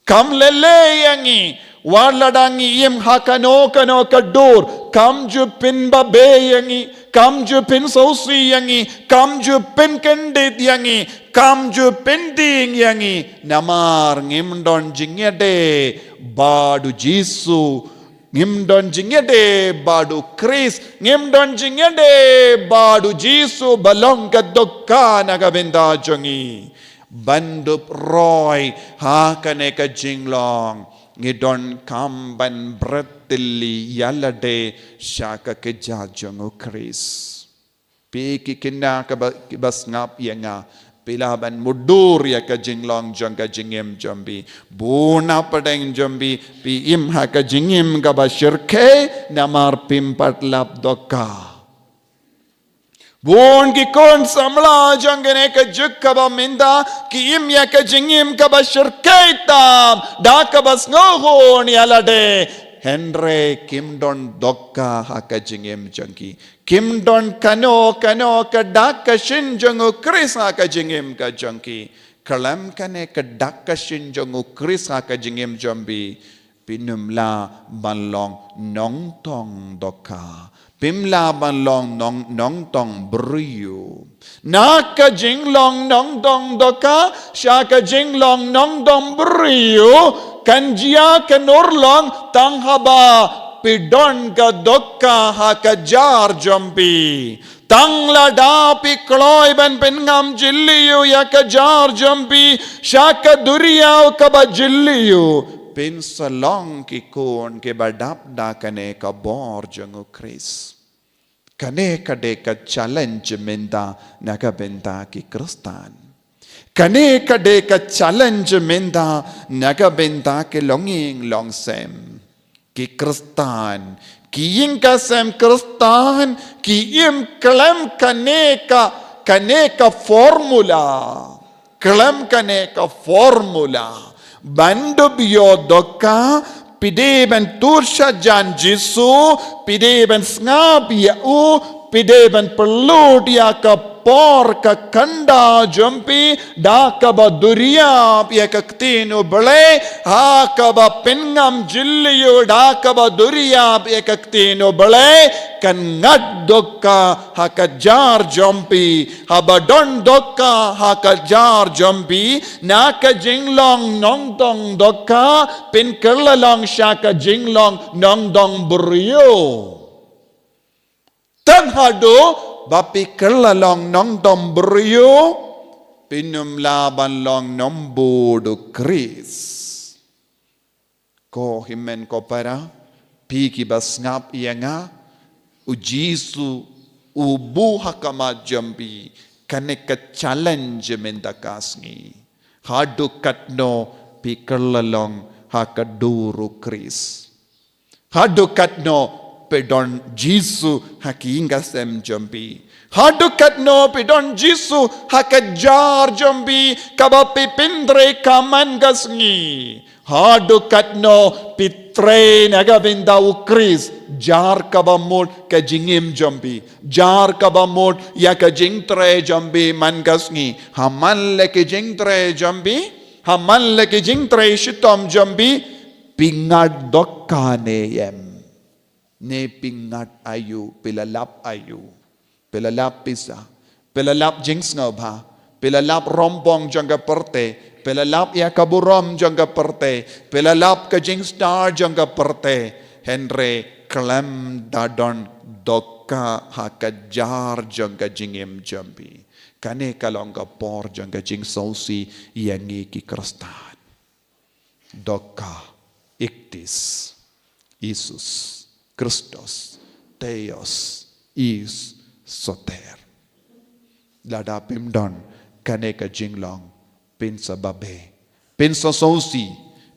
Kam leh leh ïa ngi wat lada ngi im ha kano kano ka dur. Kam ju pynbabe ïa ngi, kam ju pynsngewsih ïa ngi, kam ju pynkyndit ïa ngi, kam ju pyndieng ïa ngi. Namar ngim don jingïadei bad u Jisu. Ngim don jingïadei bad u Khrist, ngim don jingïadei bad u Jisu ba long ka dohkha na ka bynta jong ngi. Ban dup roi ha kane ka jinglong, ngi donkam ban bret tylli ïa lade sha ka kjat jong u Khrist. Phi ki khynnah kiba, kiba sngap ïa nga, phi lah ban mutdur ïa ka jinglong jong ka jingim jong phi. Bun na pdeng jong phi phi im ha ka jingim kaba shyrkhei namar phim pat lap dohkha. Bun ki khun samla jong kane ka juk kaba mynta ki im ïa ka jingim kaba shyrkhei tam da kaba sngewhun ïa lade. Hynrei kim don dohkha ha ka jingim jong ki. Kim don kano kano ka dak ka shin jong u Khrist ha ka jingim ka jong ki. Khlem kane ka dak ka shin jong u Khrist ha ka jingim jong phi, phim lah ban long nongtong dohkha. Phim lah ban long nong, nongtong briew. Na ka jinglong nongtong dohkha sha ka jinglong nongtong briew kan jia kan urlong tang haba phi don ka dohkha ha ka jar jong phi. Tang lada phi kloi ban pynngam jylliew ïa ka jar jong phi sha ka duriaw kaba jylliew, phin sa long ki khun kiba dap da kane ka bor jong u Khrist. Kane ka dei ka challenge mynta na ka bynta ki Khristan. Kane ka dei ka challenge mynta na ka bynta ki longïing longsem. Ki Khristan, ki ïing ka sem Khristan, ki im khlem kane ka, kane ka formula. Khlem kane ka formula. Ban dup ïoh dohkha, phi dei ban tur sha jan Jisu, phi dei ban sngap ïa u, phi dei ban pynlut ïa ka por ka khyndaw jong phi, da kaba duriap ïa ka ktien u Blei, ha kaba pynngam jylliew, da kaba duriap ïa ka ktien u Blei, kan ngat dohkha ha ka jar jong phi, haba don dohkha ha ka jar jong phi, na ka jinglong nongtong dohkha, phin kylla long sha ka jinglong nongtong briew. Tang haduh ba phi kylla long nongtong briew, phim lah ban long nongbud u Khrist. Ko hynmen ko para, phi kiba sngap ïa nga, u Jisu u buh ha khmat jong phi kane ka challenge mynta ka sngi. Haduh katno phi kylla long ha ka dur u Khrist. Haduh katno phi don Jisu ha ki ïing ka sem jong phi? Haduh katno phi don Jisu ha ka jar jong phi kaba phi pyntrei ka man ka sngi? Haduh katno phi trei na ka bynta u Khrist, jar kaba mut ka jingim jong phi, jar kaba mut ïa ka jingtrei jong phi man ka sngi? Ha man la ki jingtrei jong phi, ha man la ki jingtrei shitom jong phi, phi ngat dohkha ne em? Ne phi ngat aïu, phi la lap aïu? Phi la lap pisa, phi la lap jingsngewbha, phi la lap rongpong jong ka pyrthei, phi la lap ïa ka burom jong ka pyrthei, phi la lap ka jingstad jong ka pyrthei. Hynrei khlem da don dohkha ha ka jar jong ka jingim jong phi. Kane ka long ka por jong ka jingsngewsih ïa ngi ki Khristan. Dohkha, ichthys, Isus Christos, teleios, eis, soter. Lada phim don kane ka jinglong, phin sa babe, phin sa sngewsih,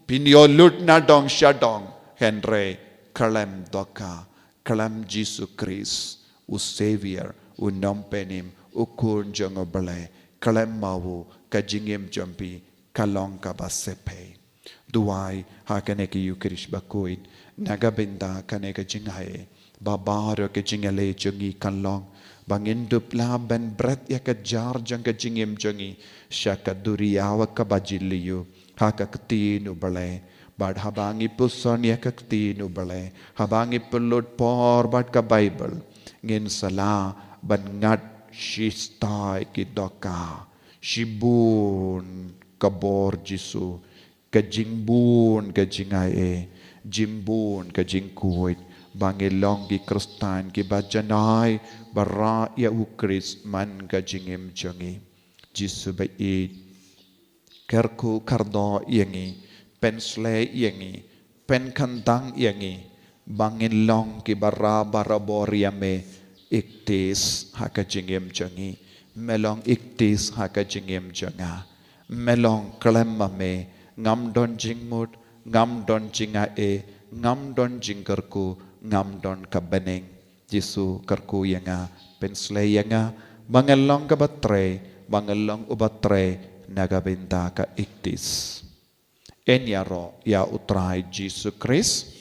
phin ïoh lut na dong sha dong. Hynrei khlem dohkha, khlem Jisu Khrist, u Savior, u Nongpynim, u Khun jong u Blei, khlem ma u ka jingim jong phi ka long kaba sephei. Duwai ha kane ka Ïukharist bakhuid na ka bynta kane ka jingai, ba baroh ka jingïaleh jong ngi kan long ba ngin dup lah ban bret ïa ka jar jong ka jingim jong ngi sha ka duriaw kaba jylliew, ha ka ktien u Blei. Bad haba ngi puson ïa ka ktien u Blei, haba ngi pynlut por bad ka Baibl, ngin sa lah ban ngat shisha ki dohkha, shibun ka bor Jisu, ka jingbun ka jingai, jingbun ka jingkhuid, ba ngin long ki Khristan kiba janai ba rah ïa u Khrist man ka jingim jong ngi. Jisu ba ïeit, kyrkhu kyrdoh ïa ngi, pynshlei ïa ngi, pynkhamtam ïa ngi, ba ngin long kiba rah barabor ïa me, ichthys ha ka jingim jong ngi. Me long ichthys ha ka jingim jong nga. Me long, khlem ma me ngam don jingmut, ngam don jingai, ngam don jingkyrkhu, ngam don ka bneng. Jisu, kyrkhu ïa nga, pynshlei ïa nga, ba ngan long kaba trei, ba ngan long uba trei na ka bynta ka ichthys. Yn ïaroh ïa u Trai Jisu Khrist.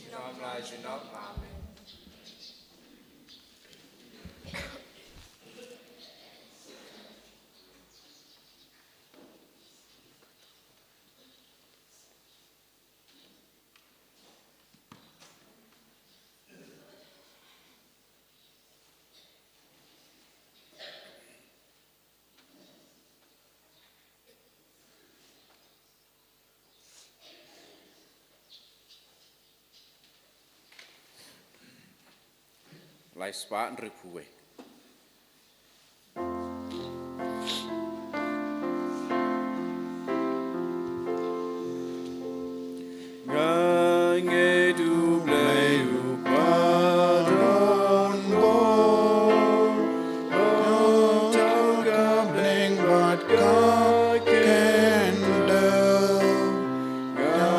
Lai spah hynriewphew wei. Nga ngeit U Blei u paw don bor, u thaw ka bneng bad ka kyndon. Nga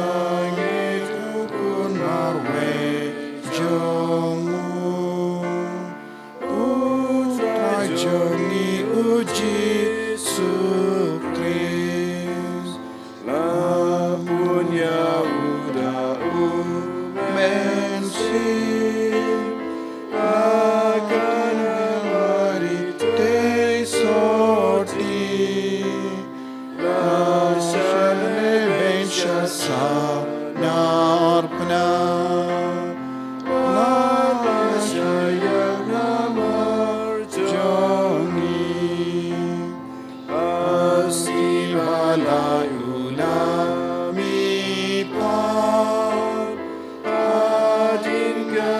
ngeit U Khun marwei jong U, U Trai jong ngi U Jisu Khrist, la bun ïa U da U Mynsiem, la kynmaw ïa U Trai sotti, la shah lehbeiñ sha sahnarphna, la shah ïaid namar jong ngi. Asi ba la u la mihpat, hadien ka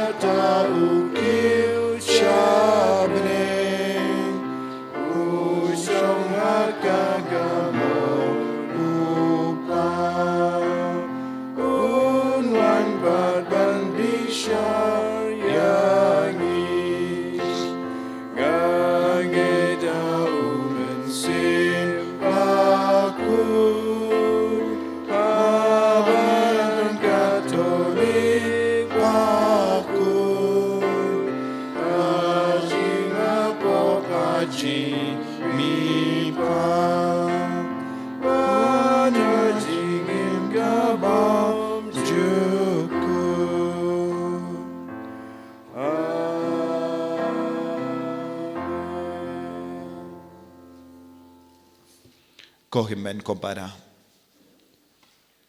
Ko hynmen ko para,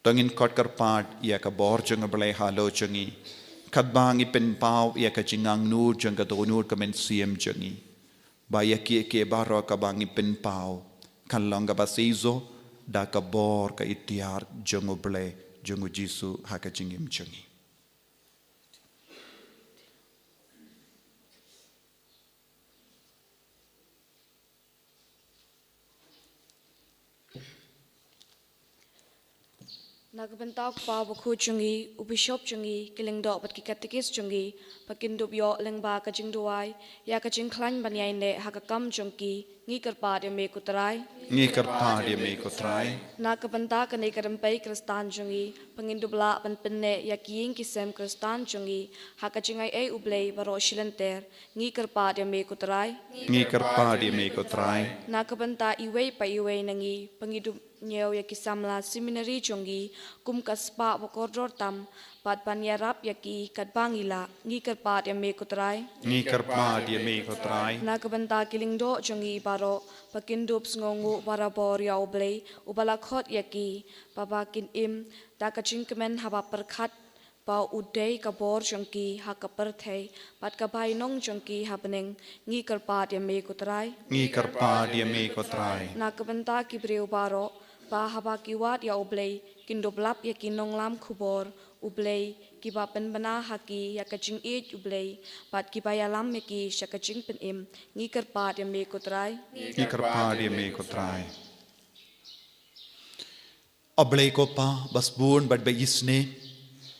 to ngin khot kyrpad ïa ka bor jong U Blei halor jong ngi, katba ngi pynpaw ïa ka jingangnud jong ka dohnud ka mynsiem jong ngi, ba ïa kiei kiei baroh kaba ngi pynpaw kan long kaba seisoh da ka bor ka iktiar jong U Blei, jong U Jisu ha ka jingim jong ngi. Na ka bynta U Kpa Bakhuid jong ngi, u Bishop jong ngi, ki lyngdoh bad ki katekis jong ngi, ba kin dup ïoh lyngba ka jingduwai ïa ka jingkhlaiñ ban ïaineh ha ka kam jong ki, ngi kyrpad ïa me ko Trai. Ngi kyrpad ïa me ko Trai. Na ka bynta kane ka rympei Khristan jong ngi, ba ngin dup lah ban pynneh ïa ki ïing ki sem Khristan jong ngi ha ka jingai ei U Blei baroh shi lynter, ngi kyrpad ïa me ko Trai. Ngi kyrpad ïa me ko Trai. Na ka bynta iwei pa iwei na ngi, ba ngi dup ñiew ïa ki samla seminari jong ngi kum ka spah ba kordor tam, bad ban ïarap ïa ki katba ngi lah, ngi kyrpad ïa me ko Trai. Ngi kyrpad ïa me ko Trai. Na ka bynta ki lyngdoh jong ngi baroh, ba kin dup sngewnguh barabor ïa U Blei uba la khot ïa ki, ba ba kin im da ka jingkmen haba pyrkhat ba u dei ka bor jong ki ha ka pyrthei bad ka bainong jong ki ha bneng, ngi kyrpad ïa me ko Trai. Ngi kyrpad ïa me ko Trai. Na ka bynta ki briew baroh, ba haba ki wad ïa U Blei kin dup lap ïa ki nonglam khubor U Blei, kiba pynbna ha ki ïa ka jingïeit U Blei, bad kiba ïalam ïa ki sha ka jingpynim, ngi kyrpad ïa me ko Trai. Ngi kyrpad ïa me ko Trai. A Blei ko Pa ba sbun bad ba isynei,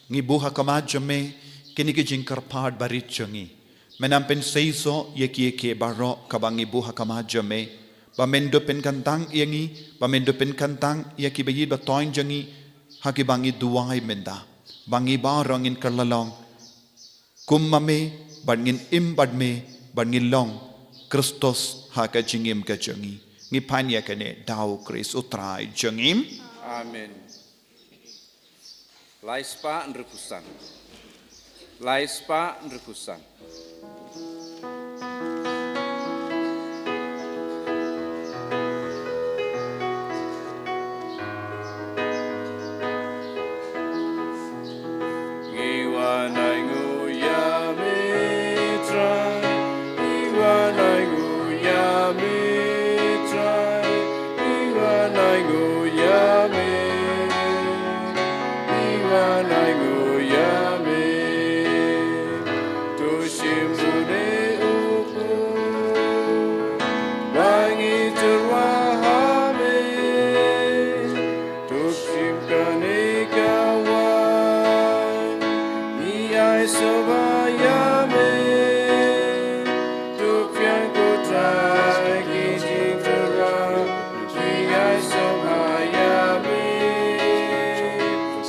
ngi buh ha khmat jong me kine ki jingkyrpad barit jong ngi. Men ym pynseisoh ïa kiei kiei baroh kaba ngi buh ha khmat jong me, ba men dup pynkyntang ïa ngi, ba men dup pynkyntang ïa kiba ïeit ba thoiñ jong ngi, ha kiba ngi duwai mynta ba ngi baroh ngin kylla long kum ma me, bad ngin im bad me, bad ngin long Kristus ha ka jingim ka jong ngi. Ngi pan ïa kane da U Khrist U Trai jong ngi. Amen. Lai spah hynriewphew san. Lai spah hynriewphew san. Ngi wan ai nguh ïa me Trai, ngi wan ai nguh ïa me Trai, ngi wan ai nguh ïa me, ngi wan ai nguh ïa me. To shim une u kpu ba ngi tyrwa ha me. To shim kane ka waiñ, ngi ai sngewbha ïa me. To pdiang ko Trai ki jingtyrwa, ngi ai sngewbha ïa me.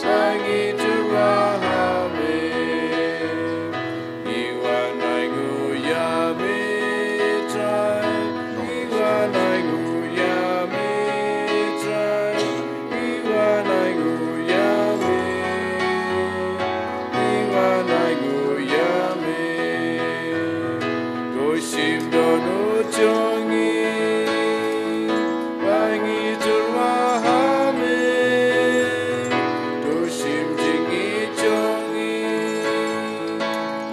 Ba ngi tyrwa ha me. Ngi wan ai nguh ïa me Trai, ngi wan ai nguh ïa me Trai, ngi wan ai nguh ïa me, ngi wan ai nguh ïa me. To shim dohnud jong ngi, ba ngi tyrwa ha me. To shim jingïeit jong ngi,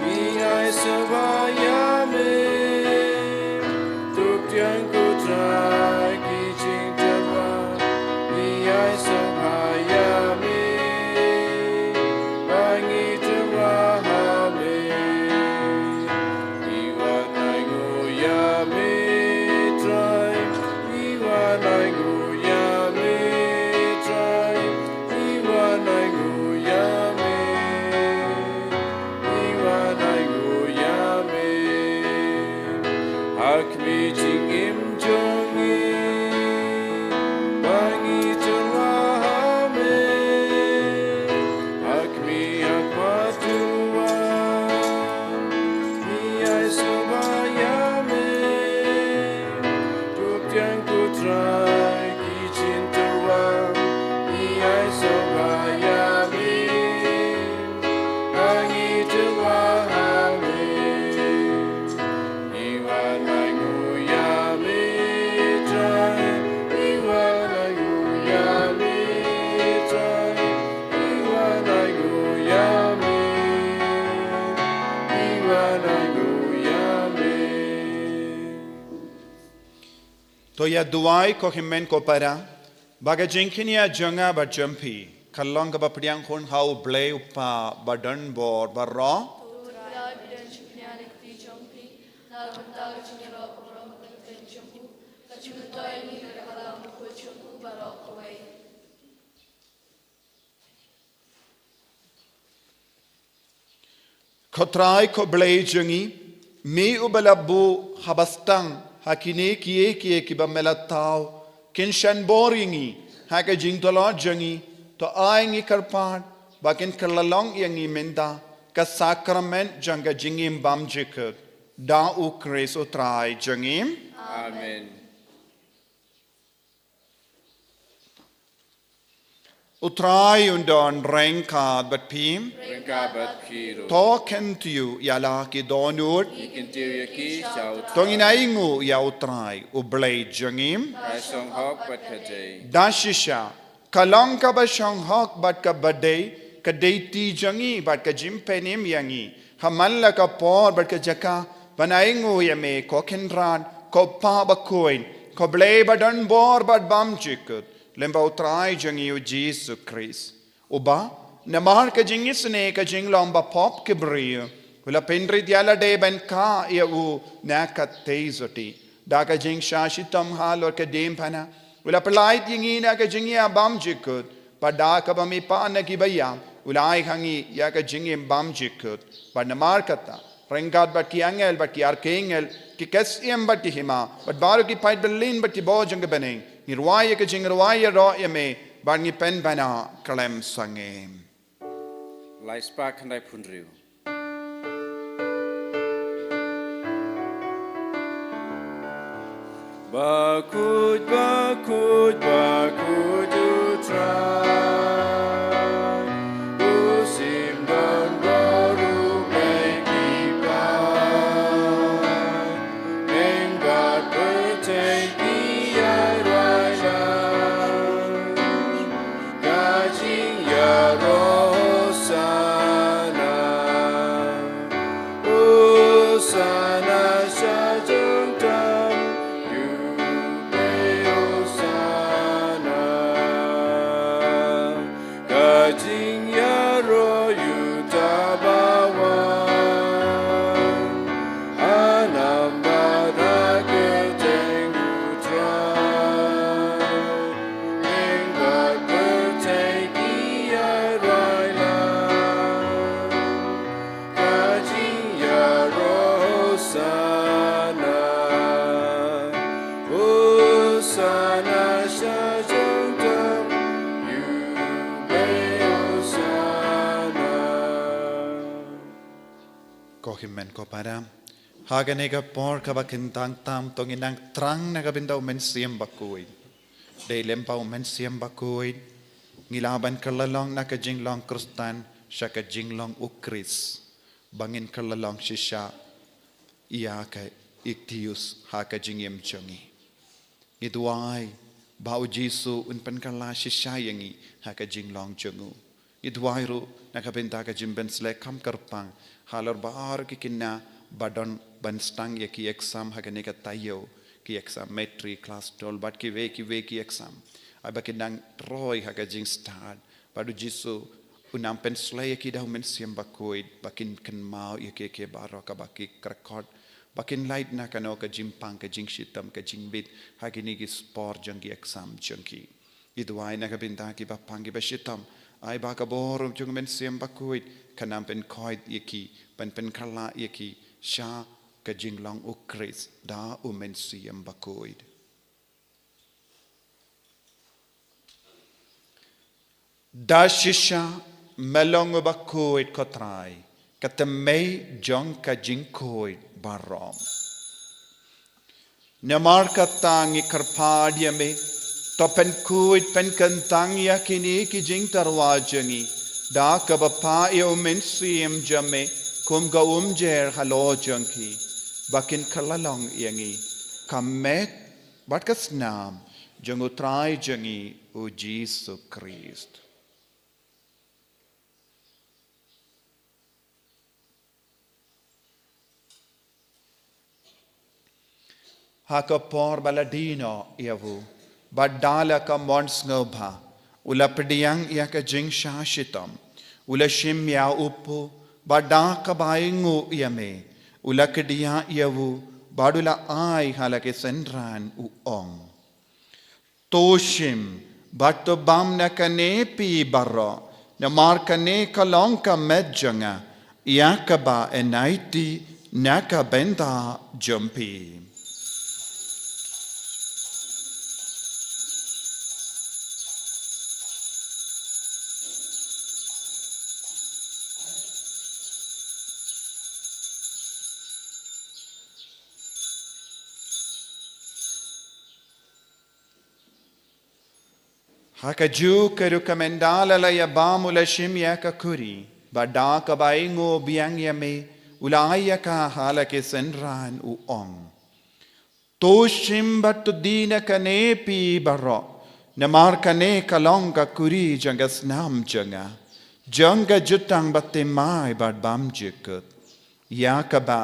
ngi ai sngewbha ïa me. To pdiang ko Trai ki jingtyrwa, ngi ai sngewbha ïa me. Ba ngi tyrwa ha me. Ngi wan ai nguh ïa me Trai, ngi wan ai nguh ïa me Trai, ngi wan ai nguh ïa me, ngi wan ai nguh ïa me. To ïa duwai ko hynmen ko para, ba ka jingkñia jong nga bad jong phi kan long kaba pdiang khun ha U Blei U Kpa badonbor baroh. Ko Trai ko Blei jong ngi, me uba la buh haba sdang ha kine kiei kiei kiba me la thaw kin shon bor ïa ngi ha ka jingtlot jong ngi, to ai ngi kyrpad ba kin kylla long ïa ngi mynta ka sakramen jong ka jingim bymjukut, da U Khrist U Trai jong ngi. Amen. U Trai un don ryngkat bad phi. Ryngkat bad phi ruh. To kyntiew ïa la ki dohnud. Ngi kyntiew ïa ki sha U Trai. To ngin ainguh ïa U Trai, U Blei jong ngi. Ka shong hok bad ka dei. Da shisha, ka long kaba shong hok bad kaba dei, ka dei ti jong ngi bad ka jingpynim ïa ngi, ha man la ka por bad ka jaka, ban ainguh ïa me ko Kynrad, ko Kpa bakhuid, ko Blei badonbor bad bymjukut, lyngba U Trai jong ngi U Jisu Khrist. Uba, namar ka jingisynei ka jinglong bapop ki briew, u la pynrit ïa lade ban kha ïa u na ka theisotti. Da ka jingshah shitom halor ka diengphna, u la pyllait ïa ngi na ka jingïap bymjukut, bad da kaba mihpat na kiba ïap, u la ai ha ngi ïa ka jingim bymjukut. Bad namar kata, ryngkat bad ki angel, bad ki arkangel, ki ksiem bad ki hima, bad baroh ki paidbah lin bad ki bor jong ka bneng, ngi rwai ïa ka jingrwai ïaroh ïa me, bad ngi pynbna khlem sangeh. Lai spah khyndai phew hynriew. Bakhuid, bakhuid, bakhuid U Trai, u sim don bor, u Blei ki paid, ïeng bad pyrthei ki ïaroh lang. Ka jingïaroh Hosana, Hosana sha jong tam, ïa U Blei Hosana. Ka jingïaroh ïa uta ba wan, ha nam bad ha kyrteng U Trai. Ïeng bad pyrthei ki ïaroh lang. Ka jingïaroh Hosana, Hosana sha jong tam, ïa U Blei Hosana. Ko hynmen ko para, ha kane ka por kaba kyntang tam to ngin nang thrang na ka bynta U Mynsiem Bakhuid. Dei lyngba U Mynsiem Bakhuid ngi lah ban kylla long na ka jinglong Khristan sha ka jinglong U Khrist, ba ngin kylla long shisha ïa ka ikhtius ha ka jingim jong ngi. Ngi duwai ba U Jisu un pynkylla shisha ïa ngi ha ka jinglong jong u. Ngi duwai ruh na ka bynta ka jingpynsleh kham kyrpang halor baroh ki khynnah ba don ban sdang ïa ki exam ha kane ka taïew, ki exam matric, class twelve bad kiwei kiwei ki exam. Ai ba kin nang roi ha ka jingstad, bad U Jisu un nang pynsleh ïa ki da U Mynsiem Bakhuid, ba kin kynmaw ïa kiei kiei baroh kaba ki kyrshan, ba kin lait na kano ka jingpang, ka jingshitom, ka jingbit ha kine ki spor jong ki exam jong ki. Ngi duwai na ka bynta kiba pang kiba shitom, ai ba ka burom jong U Mynsiem Bakhuid kan nang pynkhuid ïa ki, ban pynkylla ïa ki sha ka jinglong U Khrist da U Mynsiem Bakhuid. Da shisha me long uba khuid ko Trai, ka tymmen jong ka jingkhuid baroh. Namar kata ngi kyrpad ïa me, to pynkhuid pynkyntang ïa kine ki jingtyrwa jong ngi da kaba phah ïa U Mynsiem jong me kum ka umjer halor jong ki, ba kin kylla long ïa ngi ka met bad ka snam jong U Trai jong ngi U Jisu Khrist. Ha ka por ba la die noh ïa u, bad da la ka mon sngewbha, u la pdiang ïa ka jingshah shitom, u la shim ïa u pu, bad da kaba ainguh ïa me, u la kdiah ïa u, bad u la ai ha la ki synran u ong: To shim, bad to bam na kane phi baroh, namar kane ka long ka met jong nga, ïa kaba yn aiti na ka bynta jong phi. Ha kajuh ka rukom ynda la ïa bam u la shim ïa ka khuri, bad da kaba ainguh biang ïa me, u la ai ïa ka ha la ki synran u ong: To shim bad to die na kane phi baroh, namar kane ka long ka khuri jong ka snam jong nga, jong ka jutang baptisma bad bymjukut. Ïa kaba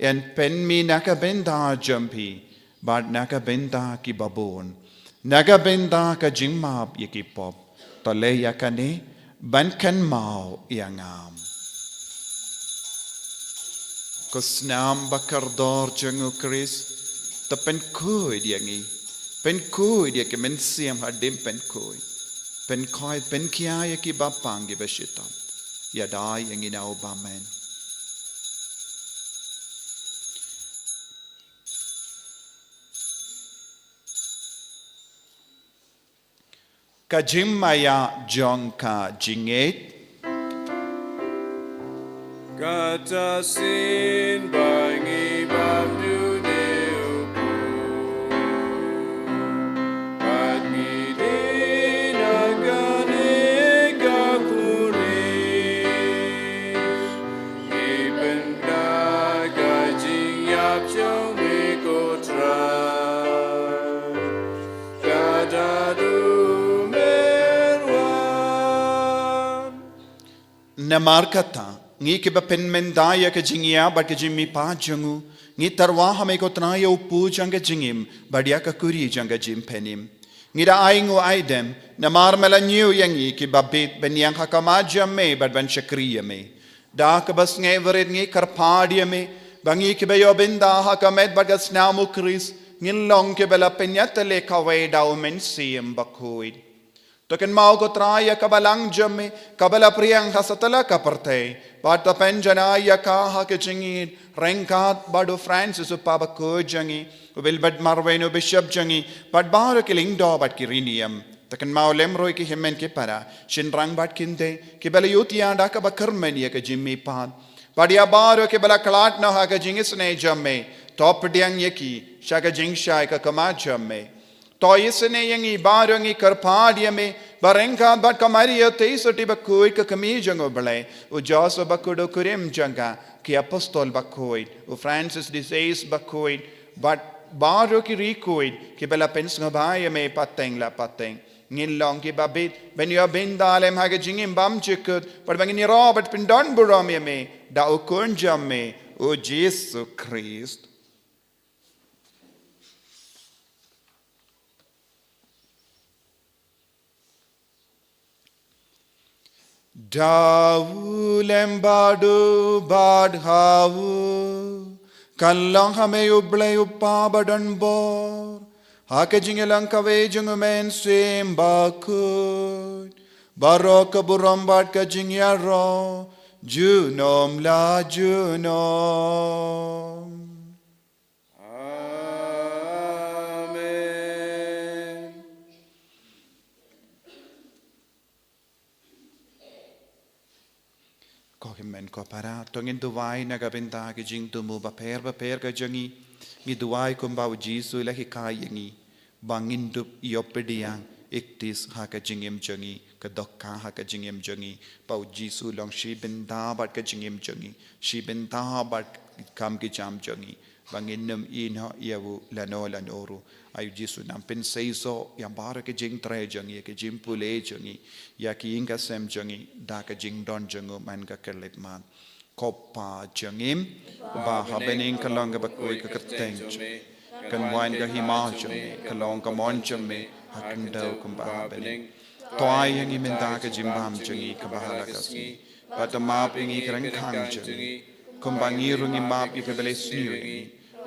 yn pynmih na ka bynta jong phi, bad na ka bynta ki babun, na ka bynta ka jingmap ïa ki pop. To leh ïa kane ban kynmaw ïa nga. Ko snam ba kordor jong u Khrist, to pynkhuid ïa ngi, pynkhuid ïa ki mynsiem hadien pynkhuid, pynkhuid, pynkhia ïa ki bapang ki bashitom. Ïada ïa ngi na u bymman. Ka jingmaïa jong ka jingngeit. Kata shisien ba ngi bam dune u pu, bad ngi die na kane ka khuri, ngi pynda ka jingïap jong me ko Trai. Kata du mer wan. Namar kata, ngi kiba pynmynda ïa ka jingïap bad ka jingmihpat jong u, ngi tyrwa ha me ko Trai ïa u pu jong ka jingim, bad ïa ka khuri jong ka jingpynim. Ngi da ainguh aidem, namar me la ñiew ïa ngi kiba bit ban ïeng ha khmat jong me bad ban shakri ïa me. Da kaba sngewrit ngi kyrpad ïa me, ba ngi kiba ïoh bynda ha ka met bad ka snam u Khrist, ngin long kiba la pynïatylli kawei da u Mynsiem Bakhuid. To kynmaw ko Trai ïa ka balang jong me, kaba la pdiang ha satlak ka pyrthei, bad to pynjanai ïa ka ha ka jingïeit, ryngkat bad u Francis u Kpa bakhuid jong ngi, u Wilbert Marwein u Bishop jong ngi, bad baroh ki lyngdoh bad ki riewniam. To kynmaw lem ruh ïa ki hynmen ki para, shynrang bad kynthei, kiba la ïutia da kaba kyrmen ïa ka jingmihpat. Bad ïa baroh kiba la khlad noh ha ka jingisynei jong me, to pdiang ïa ki sha ka jingshai ka khmat jong me. To isynei ïa ngi baroh, ngi kyrpad ïa me, ba ryngkat bad ka Maria Theisotti bakhuid ka kmie jong u Blei, u Joseph bakhuid u kurim jong ka, ki apostol bakhuid, u Francis de Sales bakhuid, bad baroh ki riewkhuid kiba la pynsngewbha ïa me pateng la pateng, ngin long kiba bit ban ïoh bynda lem ha ka jingim bymjukut, bad ba ngin ïaroh bad pyndonburom ïa me da u Khun jong me, u Jisu Khrist. Da u lem bad u bad ha u, kan long ha me u Blei u Kpa badonbor, ha ka jingïalang kawei jong u Mynsiem Bakhuid, baroh ka burom bad ka jingïaroh junom la junom. Amen. Ko hynmen ko para, to ngin duwai na ka bynta ki jingthmu bapher bapher ka jong ngi. Ngi duwai kumba u Jisu u la hikai ïa ngi, ba ngin dup ïoh pdiang, iktis ha ka jingim jong ngi, ka dohkha ha ka jingim jong ngi, ba u Jisu u long shi bynta bad ka jingim jong ngi, shi bynta bad kam ki jam jong ngi, ba ngin nym ïehnoh ïa u lano lano ruh. Ai u Jisu, nang pynseisoh ïa baroh ki jingtrei jong ngi, ki jingpule jong ngi, ïa ki ïing ki sem jong ngi, da ka jingdon jong u man ka khyllipmat. Ko Pa jong ngi, uba ha bneng, ka long kaba khuid ka kyrteng jong me. Kan wan ka hima jong me, ka long ka mon jong me, ha khyndew kumba ha bneng. To ai ïa ngi mynta ka jingbam jong ngi kaba ha la ka sngi. Bad to map ïa ngi ka ryngkang jong ngi, kumba ngi ruh ngi map ïa kiba leh sniew ïa ngi.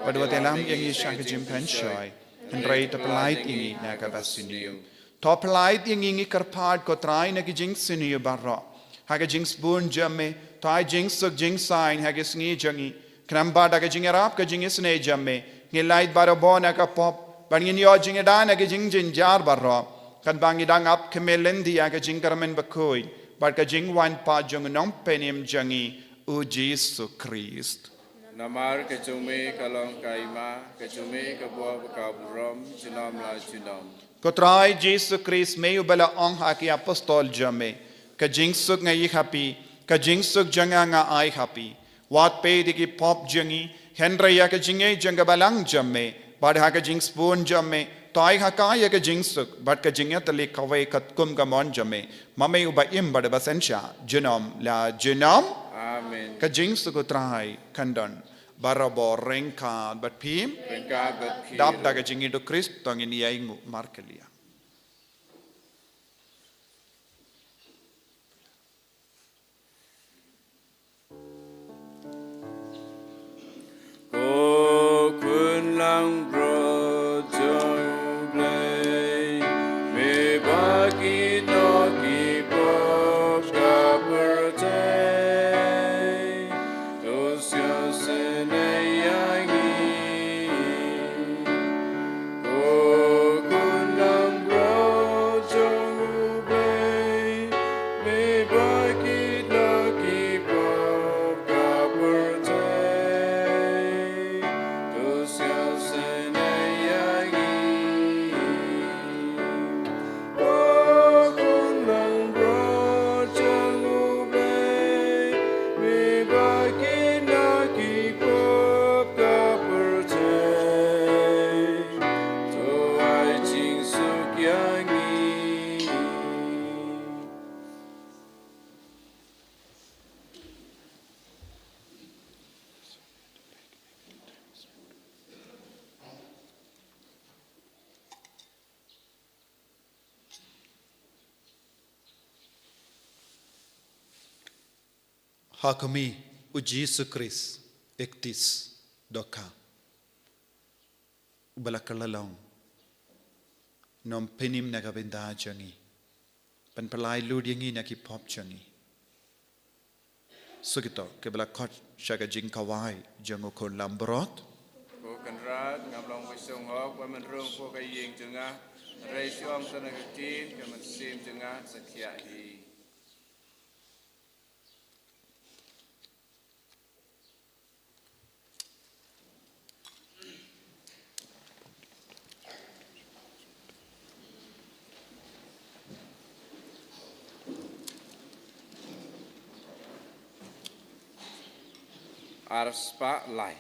Bad wat ïalam ïa ngi sha ka jingpynshoi, hynrei to pyllait ïa ngi na kaba sniew. To pyllait ïa ngi, ngi kyrpad ko Trai, na ki jingsniew baroh. Ha ka jingsbun jong me, to ai jingsuk jingsaiñ ha ki sngi jong ngi. Khnang ba da ka jingïarap ka jingisynei jong me, ngin lait barabor na ka pop, bad ngin ïoh jingïada na ki jingjynjar baroh. Katba ngi dang ap khmih lynti ïa ka jingkyrmen bakhuid bad ka jingwan pat jong u Nongpynim jong ngi, u Jisu Khrist. Namar ka jong me ka long ka hima, ka jong me ka bor bad ka burom, junom la junom. Ko Trai Jisu Khrist, me uba la ong ha ki apostol jong me, ka jingsuk nga ïa ha phi, ka jingsuk jong nga nga ai ha phi. Wat peit ïa ki pop jong ngi, hynrei ïa ka jingngeit jong ka balang jong me, bad ha ka jingsbun jong me, to ai ha ka ïa ka jingsuk bad ka jingïatylli kawei katkum ka mon jong me, ma me uba im bad uba synshar, junom la junom. Amen. Ka jingsuk u Trai kan don barabor ryngkat bad phi. Ryngkat bad phi. Dap da ka jingïeit u Khrist, to ngin ïainguh markylliang. Ko khun langbrot jong U Blei, me ba ki nok ki pop ka pyrthei, to sngewsynei ïa ngi. Ko khun langbrot jong U Blei, me ba ki nok ki pop ka pyrthei, to sngewsynei ïa ngi. Ko khun langbrot jong U Blei, me ba ki nok ki pop ka pyrthei, to ai jingsuk ïa ngi. Ha ka me u Jisu Khrist, ektis doka, uba la kylla long Nongpynim na ka bynta jong ngi, ban pyllait lut ïa ngi na ki pop jong ngi. Suk ïa to kiba la khot sha ka jingkhawai jong u khun langbrot. Ko Kynrad, ngam long ba shong hok ban rung hapoh ka ïing jong nga, hynrei shu ong tang ïa ka ktien, ka mynsiem jong nga sa khiah hi. Ar spah lai.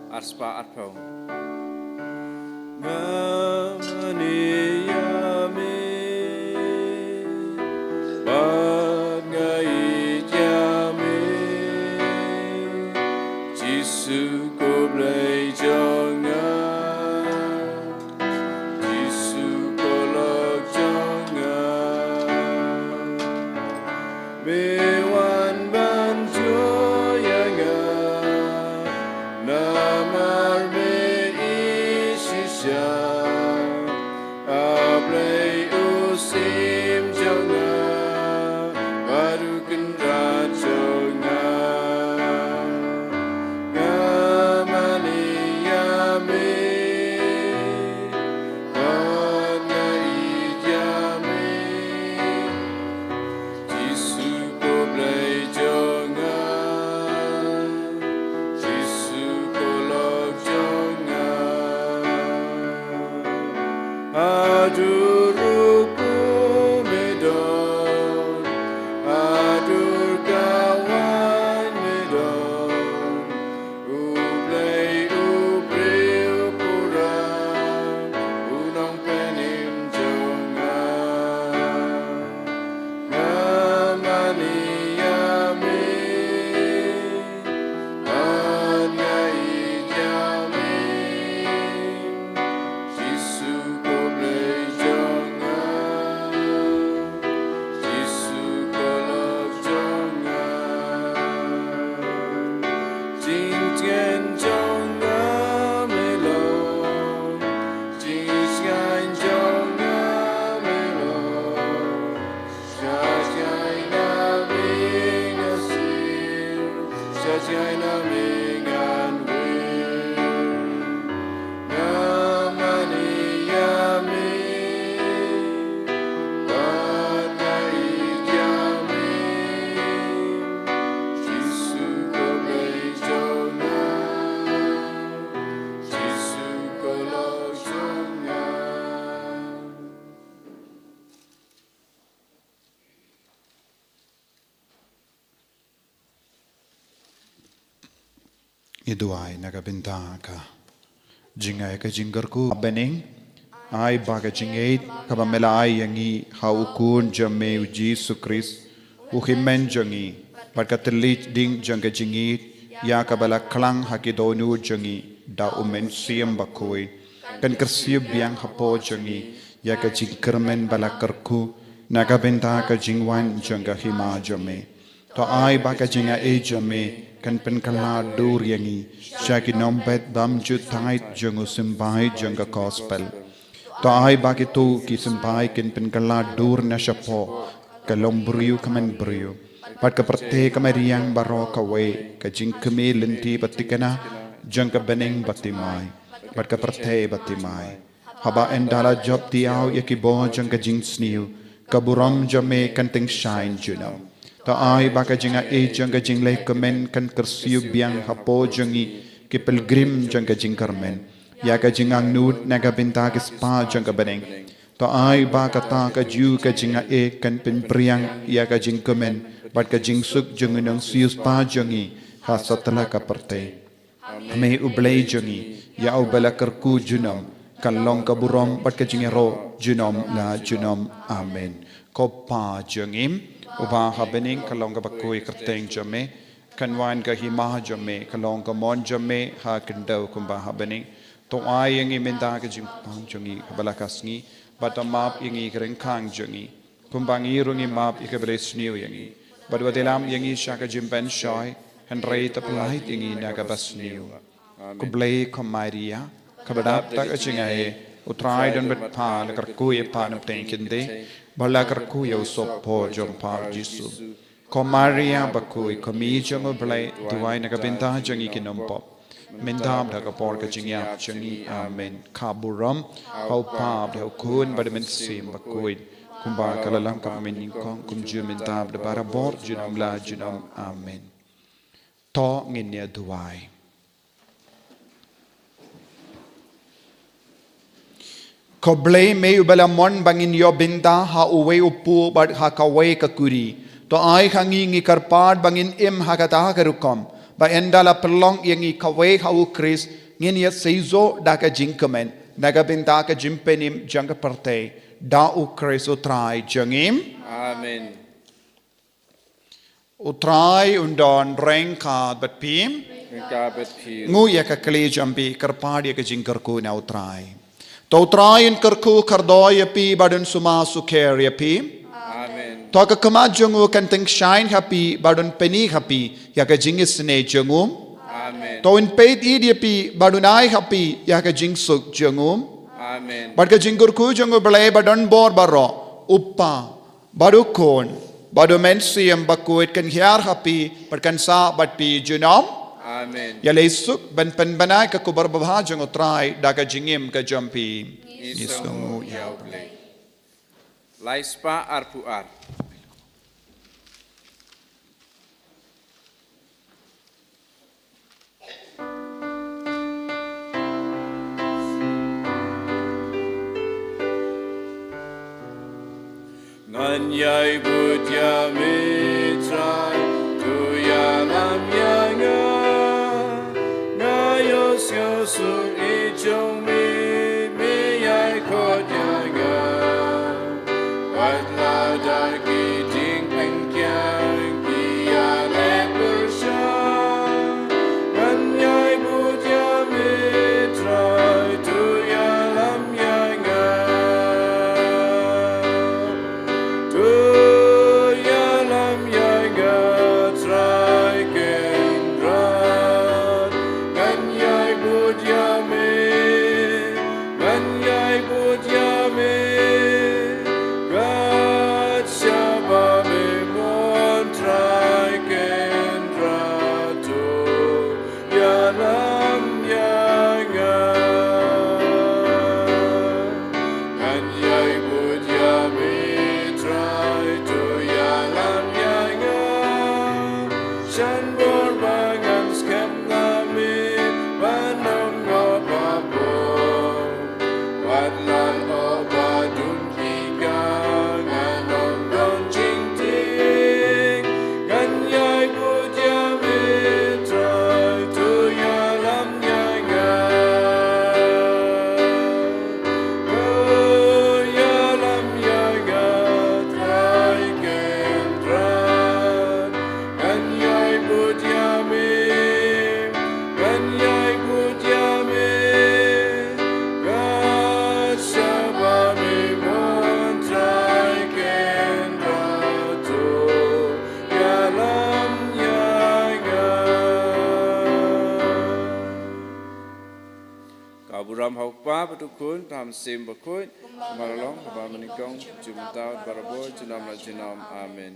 Arspah arphew. Nga mane ïa me, bad nga ïeit ïa me, Jisu ko Blei jong nga, Jisu ko lok jong nga. Me wan ban jur ïa nga, namar me ïeit shisha. A Blei u Syiem jong nga, bad u Kynrad jong nga. Nga mane ïa me, bad nga ïeit ïa me, Jisu ko Blei jong nga, Jisu ko lok jong nga. Haduh ruh kum me don, haduh ka wan me don, U Blei u briew pura, u nongpynim jong nga. Nga mane ïa me, bad nga ïeit ïa me, Jisu ko Blei jong nga, Jisu ko lok jong nga. Jingtngen jong nga me long, jingtngen jong nga me long. Sha jngai na me ngan siew, sha jngai na me ngan weng. Nga mane ïa me, bad nga ïeit ïa me, Jisu ko Blei jong nga, Jisu ko lok jong nga. Ngi duwai na ka bynta ka jingaiei ka jingkyrkhu. Bad nga ai ba ka jingïeit kaba me la ai ïa ngi ha u Khun jong me u Jisu Khrist, u Hynmen jong ngi, bad ka thylliej ding jong ka jingïeit ïa kaba la khlang ha ki dohnud jong ngi da u Mynsiem Bakhuid, kan kyrsiew biang hapoh jong ngi ïa ka jingkyrmen ba la kyrkhu na ka bynta ka jingwan jong ka hima jong me. To ai ba ka jingaiei jong me kan pynkylla dur ïa ngi sha ki nongbet bymjukut jong u symbai jong ka gospel. To ai ba kito ki symbai kin pynkylla dur na shapoh ka longbriew kmen briew, bad ka pyrthei ka mariang baroh kawei, ka jingkmie lynti ba thikna jong ka bneng ba thymmai bad ka pyrthei ba thymmai. Haba ynda la jop thiaw ïa ki bor jong ka jingsniew, ka burom jong me kan tyngshaiñ junom. To ai ba ka jingaiei jong ka jinglehkmen kan kyrsiew biang hapoh jong ngi ki pilgrim jong ka jingkyrmen ïa ka jingangnud na ka bynta ki spah jong ka bneng. To ai ba kata kajuh ka jingaiei kan pynpriang ïa ka jingkmen bad ka jingsuk jong u nongsiewspah jong ngi ha satlak ka pyrthei. Ha me u Blei jong ngi, ïa uba la kyrkhu junom, kan long ka burom bad ka jingïaroh junom la junom. Amen. Ko Pa jong ngi uba ha bneng, ka long kaba khuid ka kyrteng jong me, kan wan ka hima jong me, ka long ka mon jong me ha khyndew kumba ha bneng. To ai ïa ngi mynta ka jingpang jong ngi kaba la ka sngi, bad to map ïa ngi ki ryngkang jong ngi, kumba ngi ruh ngi map ïa kiba la isniew ïa ngi. Bad wat ïalam ïa ngi sha ka jingpynshoi, hynrei to pyllait ïa ngi na kaba sniew. Ko Blei, ko Maria kaba dap da ka jingaiei, U Trai don bad pha, la kyrkhu ïa pha na pdeng kynthei, bad la kyrkhu ïa u sohpop jong pha Jisu. Ko Maria bakhuid, ko Mei jong U Blei, duwai na ka bynta jong ngi ki nongpop, mynta bad ha ka por ka jingïap jong ngi. Amen. Ka burom ha U Pa bad ha U Khun bad ha U Mynsiem Bakhuid, kumba ka la long ha kaba mynnyngkong, kumjuh mynta bad barabor, junom la junom. Amen. To ngin ïa duwai. Ko Blei, me uba la mon ba ngin ïoh bynta ha uwei u pud bad ha kawei ka kurim, to ai ha ngi, ngi kyrpad, ba ngin im ha kata ka rukom Ba ynda la pynlong ïa ngi kawei ha u Khrist, ngin ïa seisoh da ka jingkmen na ka bynta ka jingpynim jong ka pyrthei, da u Khrist u Trai jong ngi. Amen. U Trai un don ryngkat bad phi. Ryngkat bad phi. Nguh ïa ka kli jong phi, kyrpad ïa ka jingkyrkhu na u Trai. To u Trai un kyrkhu kyrdoh ïa phi bad un sumar sukher ïa phi. Amen. To ka khmat jong u kan tyngshaiñ ha phi bad un pyni ha phi ïa ka jingisynei jong u. Amen. To un peit ïa phi bad un ai ha phi ïa ka jingsuk jong u. Amen. Bad ka jingkyrkhu jong u Blei ba don bor baroh, u Kpa, bad u Khun, bad u Mynsiem Bakhuid kan hiar ha phi bad kan sah bad phi junom. Amen. Ïaleh suk ban pynbna ka khubor babha jong u Trai da ka jingim ka jong phi. Ngi sngewnguh ïa u Blei. Lai spah arphew ar. Ngan ïai bud ïa me Trai, to ïalam ïa nga. Nga ïohsngew suk i jong me, me ïai khot ïa nga. Wat la da ki jingpynkhiah ki ïaleh pyrshah, ngan ïai bud ïa me Trai, to ïalam ïa nga. To ïalam ïa nga Trai Kynrad, ngan ïai bud ïa me, ngan ïai bud ïa me. Kat shaba me mon Trai Kynrad, to ïalam ïa nga. Ngan ïai bud ïa me Trai, to ïalam ïa nga. Shan bor ba ngan skhem na me ban ym ngat ba bor. Wat la oh ba dum ki ka ngan ym don jingtieng. Ngan ïai bud ïa me Trai, to ïalam ïa nga. To ïalam ïa nga Trai Kynrad. Ngan ïai bud ïa me, ngan ïai bud ïa me. Kat shaba me mon Trai Kynrad, to ïalam ïa nga. Ka burom ha u Kpa bad u Khun bad u Mynsiem Bakhuid, kumba la long ha ba mynnyngkong, jymmyntoi, barabor, junom la junom. Amen.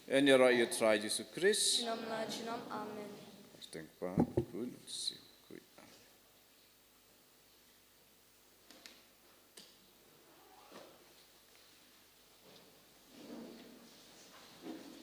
Yn ïaroh ïa u Trai Jisu Khrist. Junom la junom. Amen. Teng Kpa, Khun, Mynsiem.